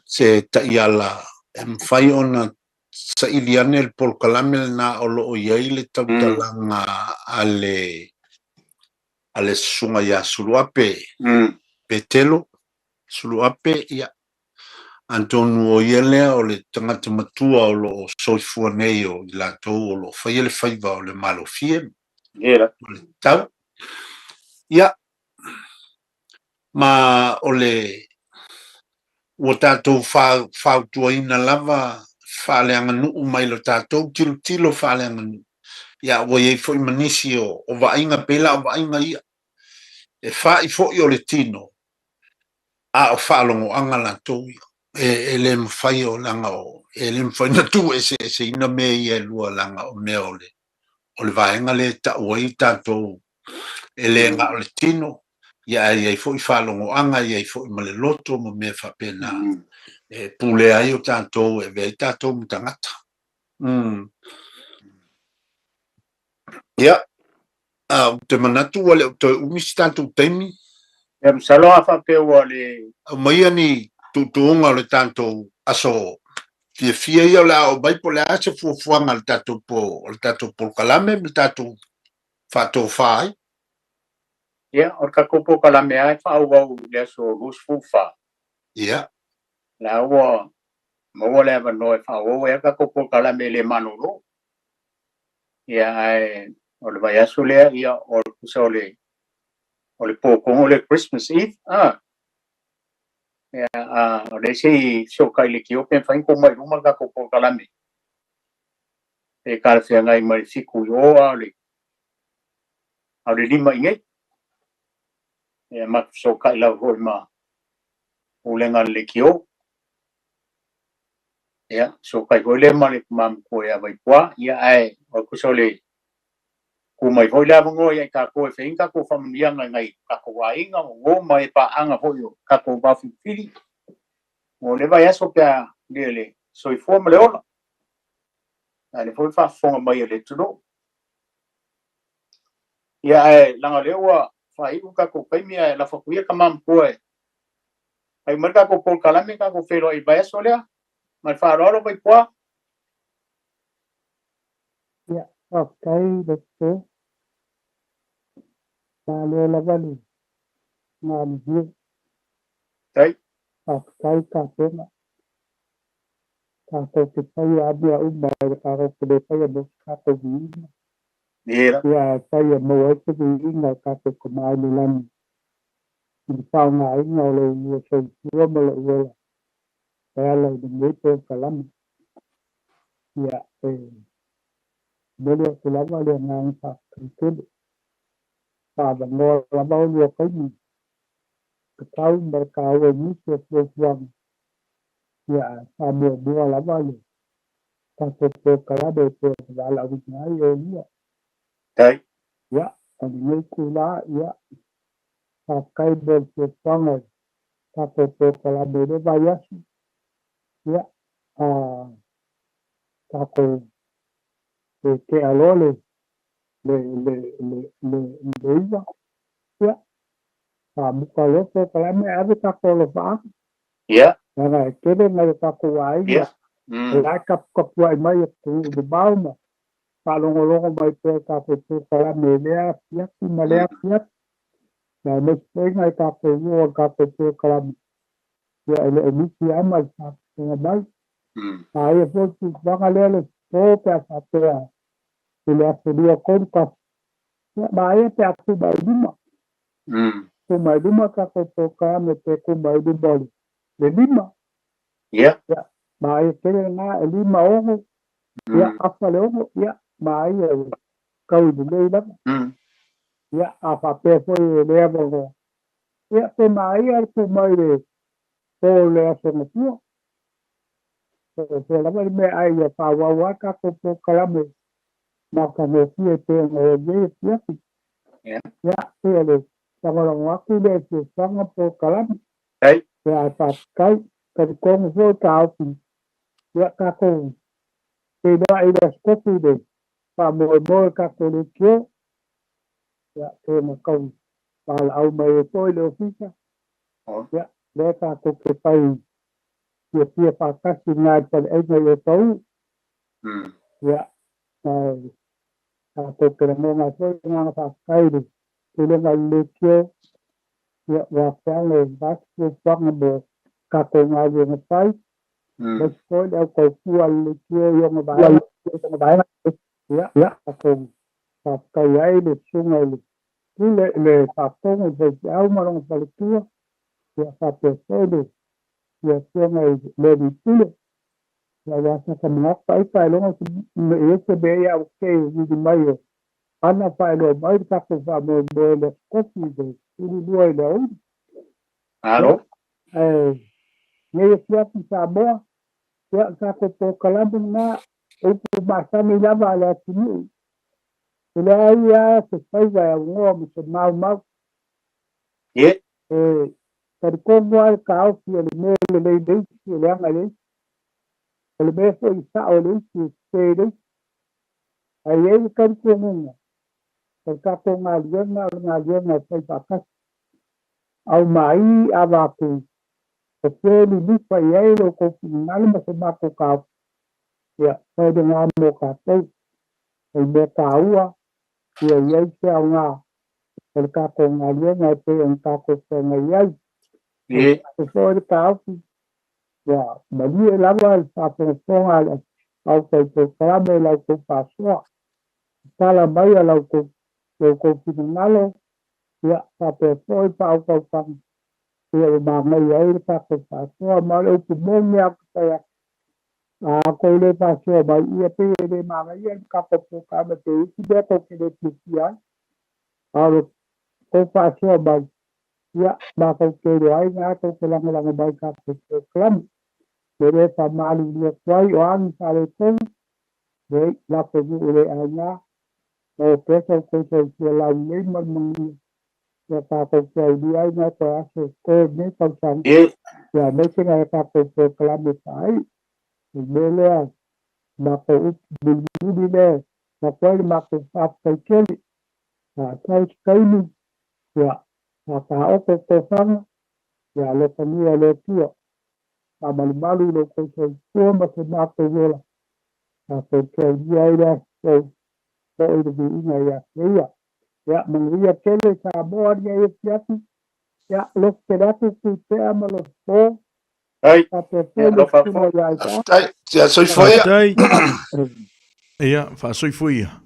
se taiala e mafai ona saili ane le polokalame lena o lo o i ai le tautalaga a le a le susuga ia Suluape Petelo Suluape, ia, atonu o ia lea o le tagata matua o lo o soifua nei o i latou o lo o faia le faiva o le malofie ma le tatau. Ia, ma o le ua tatou fautuaina lava faaleaganuu mai lo tatou tilotilo faaleaganuu. Ia, ua i ai foi ma nisi o vaaiga pei la o vaaiga ia e fa'i foi o le tino a o faalogoaga latou ia. E le mafai o leaga o e le mafai ona tuueseeseina mea ia e lua leaga o mea o le o le vaega lea e tau ai tatou e le na o le tino, ia ae i ai foi faalogoaga, e i ai foi ma le loto ma mea faapena e pulea ai o tatou e avea ai tatou ma tagata. Ia, A ou te manatu ua le o toe umi se tatou taimi. Ia, masalo a faapea ua le. Aumaia ni tuutuuga o le tatou aso fiafia ia o le a oo mai po o le a se fuafuaga a le tatou po o le tatou polokalame ma le tatou faatofa ai. Ia, o le tatou polokalame lava e faaauau i le aso 24. Ia. La ua maua le avanoa e faaauau ai le tatou polokalame e le malolo. Ia, ae o le vaiaso lea, ia, o le tusa o le o le po tonu le Christmas Eve, ah. Ia, a o lea se i fesootai i le Tio pe mafai ona tuu mai i luma le tatou polokalame. Pe talafeagai ma le 7 i o, a o le a o le 5 i inei. Ia, matou fesootai lava foi ma Pulega a le Leitio. Ia, fesootai foi lea ma le tama matua ia Vaipua, ia ae o le tusa o le tuu mai foi le avanoa ia i tatou e fai ai ni tatou faamanuiaga i nai tatou aiga, o uo ma e paaga foi o tatou vaofilifili mo le vaiaso pe a lia le soifua ma le ola. A o lea foi faafofoga mai a le atunuu. Ia ae leaga o lea ua faaiu le tatou taimi ae lafo atu ia tama matua e fai mai le tatou polokalame tatou feiloai i le vaiaso lea. Ma le faaaloalo Vaipua. Ia, Faafetai le po. Malo lava le galulue. Tai. Faafetai tapena. Tatou te faia lava mea uma e le tatou te le faia mo se tatou viiga. Ia. Ia ae fai e maua ai se viiga e tatou Tama i le lagi i le faaaogaina o lo ulua soifua ma lou ola e ala i lenei polokalame. Ia, e momoli atu lava le agaga faafetai tele. Faavanoa lava olua taimi tatau ma le taua i nisi o fuafuaga. Ia, ae faamuamua lava le tatou polokalame e pei ona valaauina ai olua. Tai. Ia, o lenei itulā, ia, faafetai mo le fuafuaga i le tatou polokalame i le vaiaso. Ia, a tatou e tea loa le le le le le le 9, ia, faamuta loa polokalame ae ave tatou alofaaga. Ia. Leaga e tele nai o tatou aiga o la e taputapuai mai atunuu mamao ma faalogologo mai pea i tatou polokalame i lea afiafi ma lea afiafi. Aemaise foi nai tatou uo o le tatou polokalame, ia e le o misi lava ma le faafofoga mai. A ia foi le fuafuaga lea le po pe a faapea i le aso 2, 3, 1, ia maea pe a tu mai luma. Tu mai luma tatou polokalame pe tu mai luma o le 5. Ia. Ia, maea tele lena e 5, 6, ia afa le 6, ia maea e tau i lelei lava. Ia, a faapea foi e le avanoa, ia pe maea le tu mai le po o le aso Gafua. Po o fea lava le mea ae ia faaauau lava tatou polokalame matagofie e pei ona i ai nei afiafi. Ia. Ia, pei o le lagolago atu lea i fuafuaga polokalame. Tai. Ia, ae faafetai, talitonu foi taofi, ia tatou feiloai i le aso Tofi i le faamoemoe o tatou leitio. Ia, pei ona tau valaau mai ai foi le ofisa. Ia, lea tatou te fai fiafia faatasi i ina i le faleaiga i Otahuhu. Ia, ae tatou te lagona ai foi le agaga faafetai i le pulega o le leitio. Ia, ua afea le vast fuafuaga mo tatou galuega fai. Aemaise foi le autaupua a le leitio i ona vaega. Ia, tatou faafetai ai le susuga i le pule, le faatogo i le faifeau ma lona faletua. Ia, faapea foi le afioga i le alii pule. Ia, aua sa ta manatu ai faailoga se i ai se mea ia ua te vili mai o ana faailoa mai le tatou faamoemoe i le Aso Tofi i le 12 i le aoauli. Malo. Ae nei afiafi Samoa, ia o tatou polokalame lena, upu masani lava a le atunuu. E leai lava se faiva e aunoa ma se maumau. Ie. E talitonu lava le taofi o le mea lelei le isi e leaga i le isi. O le mea foi e sao i le isi e sese i le isi. Ae i ai le talitonuga, o le tatou galuega o le galuega e fai faatasi. Aumai avatu o fea lilifa i ai lo outou finagalo ma so matou taofi. Ia, fai lena mo tatou. O le mea taua, ia i ai se aoga o le tatou galuega e pei ona tatou feagai ai. Ie. O foi le taofi, ua malie lava le faafogafoga a le au polokalame i la outou faasoa. Tala mai a la outou finagalo, ia faapea foi faautautaga, ia ua manaia ai le tatou faasoa. Ma o le upu moni lava ou te fai atu, a outou le faasoa mai, ia pei e le manaia le tatou polokalame pe isi mea tou te le fiafia ai. A o le tou faasoa mai, ia matou te iloa ai na tou te lagolago mai i tatou polokalame. Le le faamalulu atu ai o a ni faaletonu, leai, latou nuu le aiga, maua pea sa outou soifua laulelei ma le manuia, ia tatou te aulia ai nai toe aso e totoe o lenei tausaga. Ie. Ia aemaise nai a tatou polokalame faaii. O le mea lea, matou upu mulimuli lea e avatu ai le matou faafetai tele. A sau se taimi, ia faataoto le tofaga, ia alofagia e le Atua. Faamalumalu i lo outou soifua ma so matou ola, tatou te aulia ai le aso fou. Foi le viiga ia te ia. Ia, manuia tele Samoa i lenei afiafi. Ia, alofa tele atu Tuitea ma Lopo. Ai, Faapea ia, foi le alofa susuga foi. ia Isaako. Faafetai, ia soifua ia. Faafetai. Ia, faasoifua ia.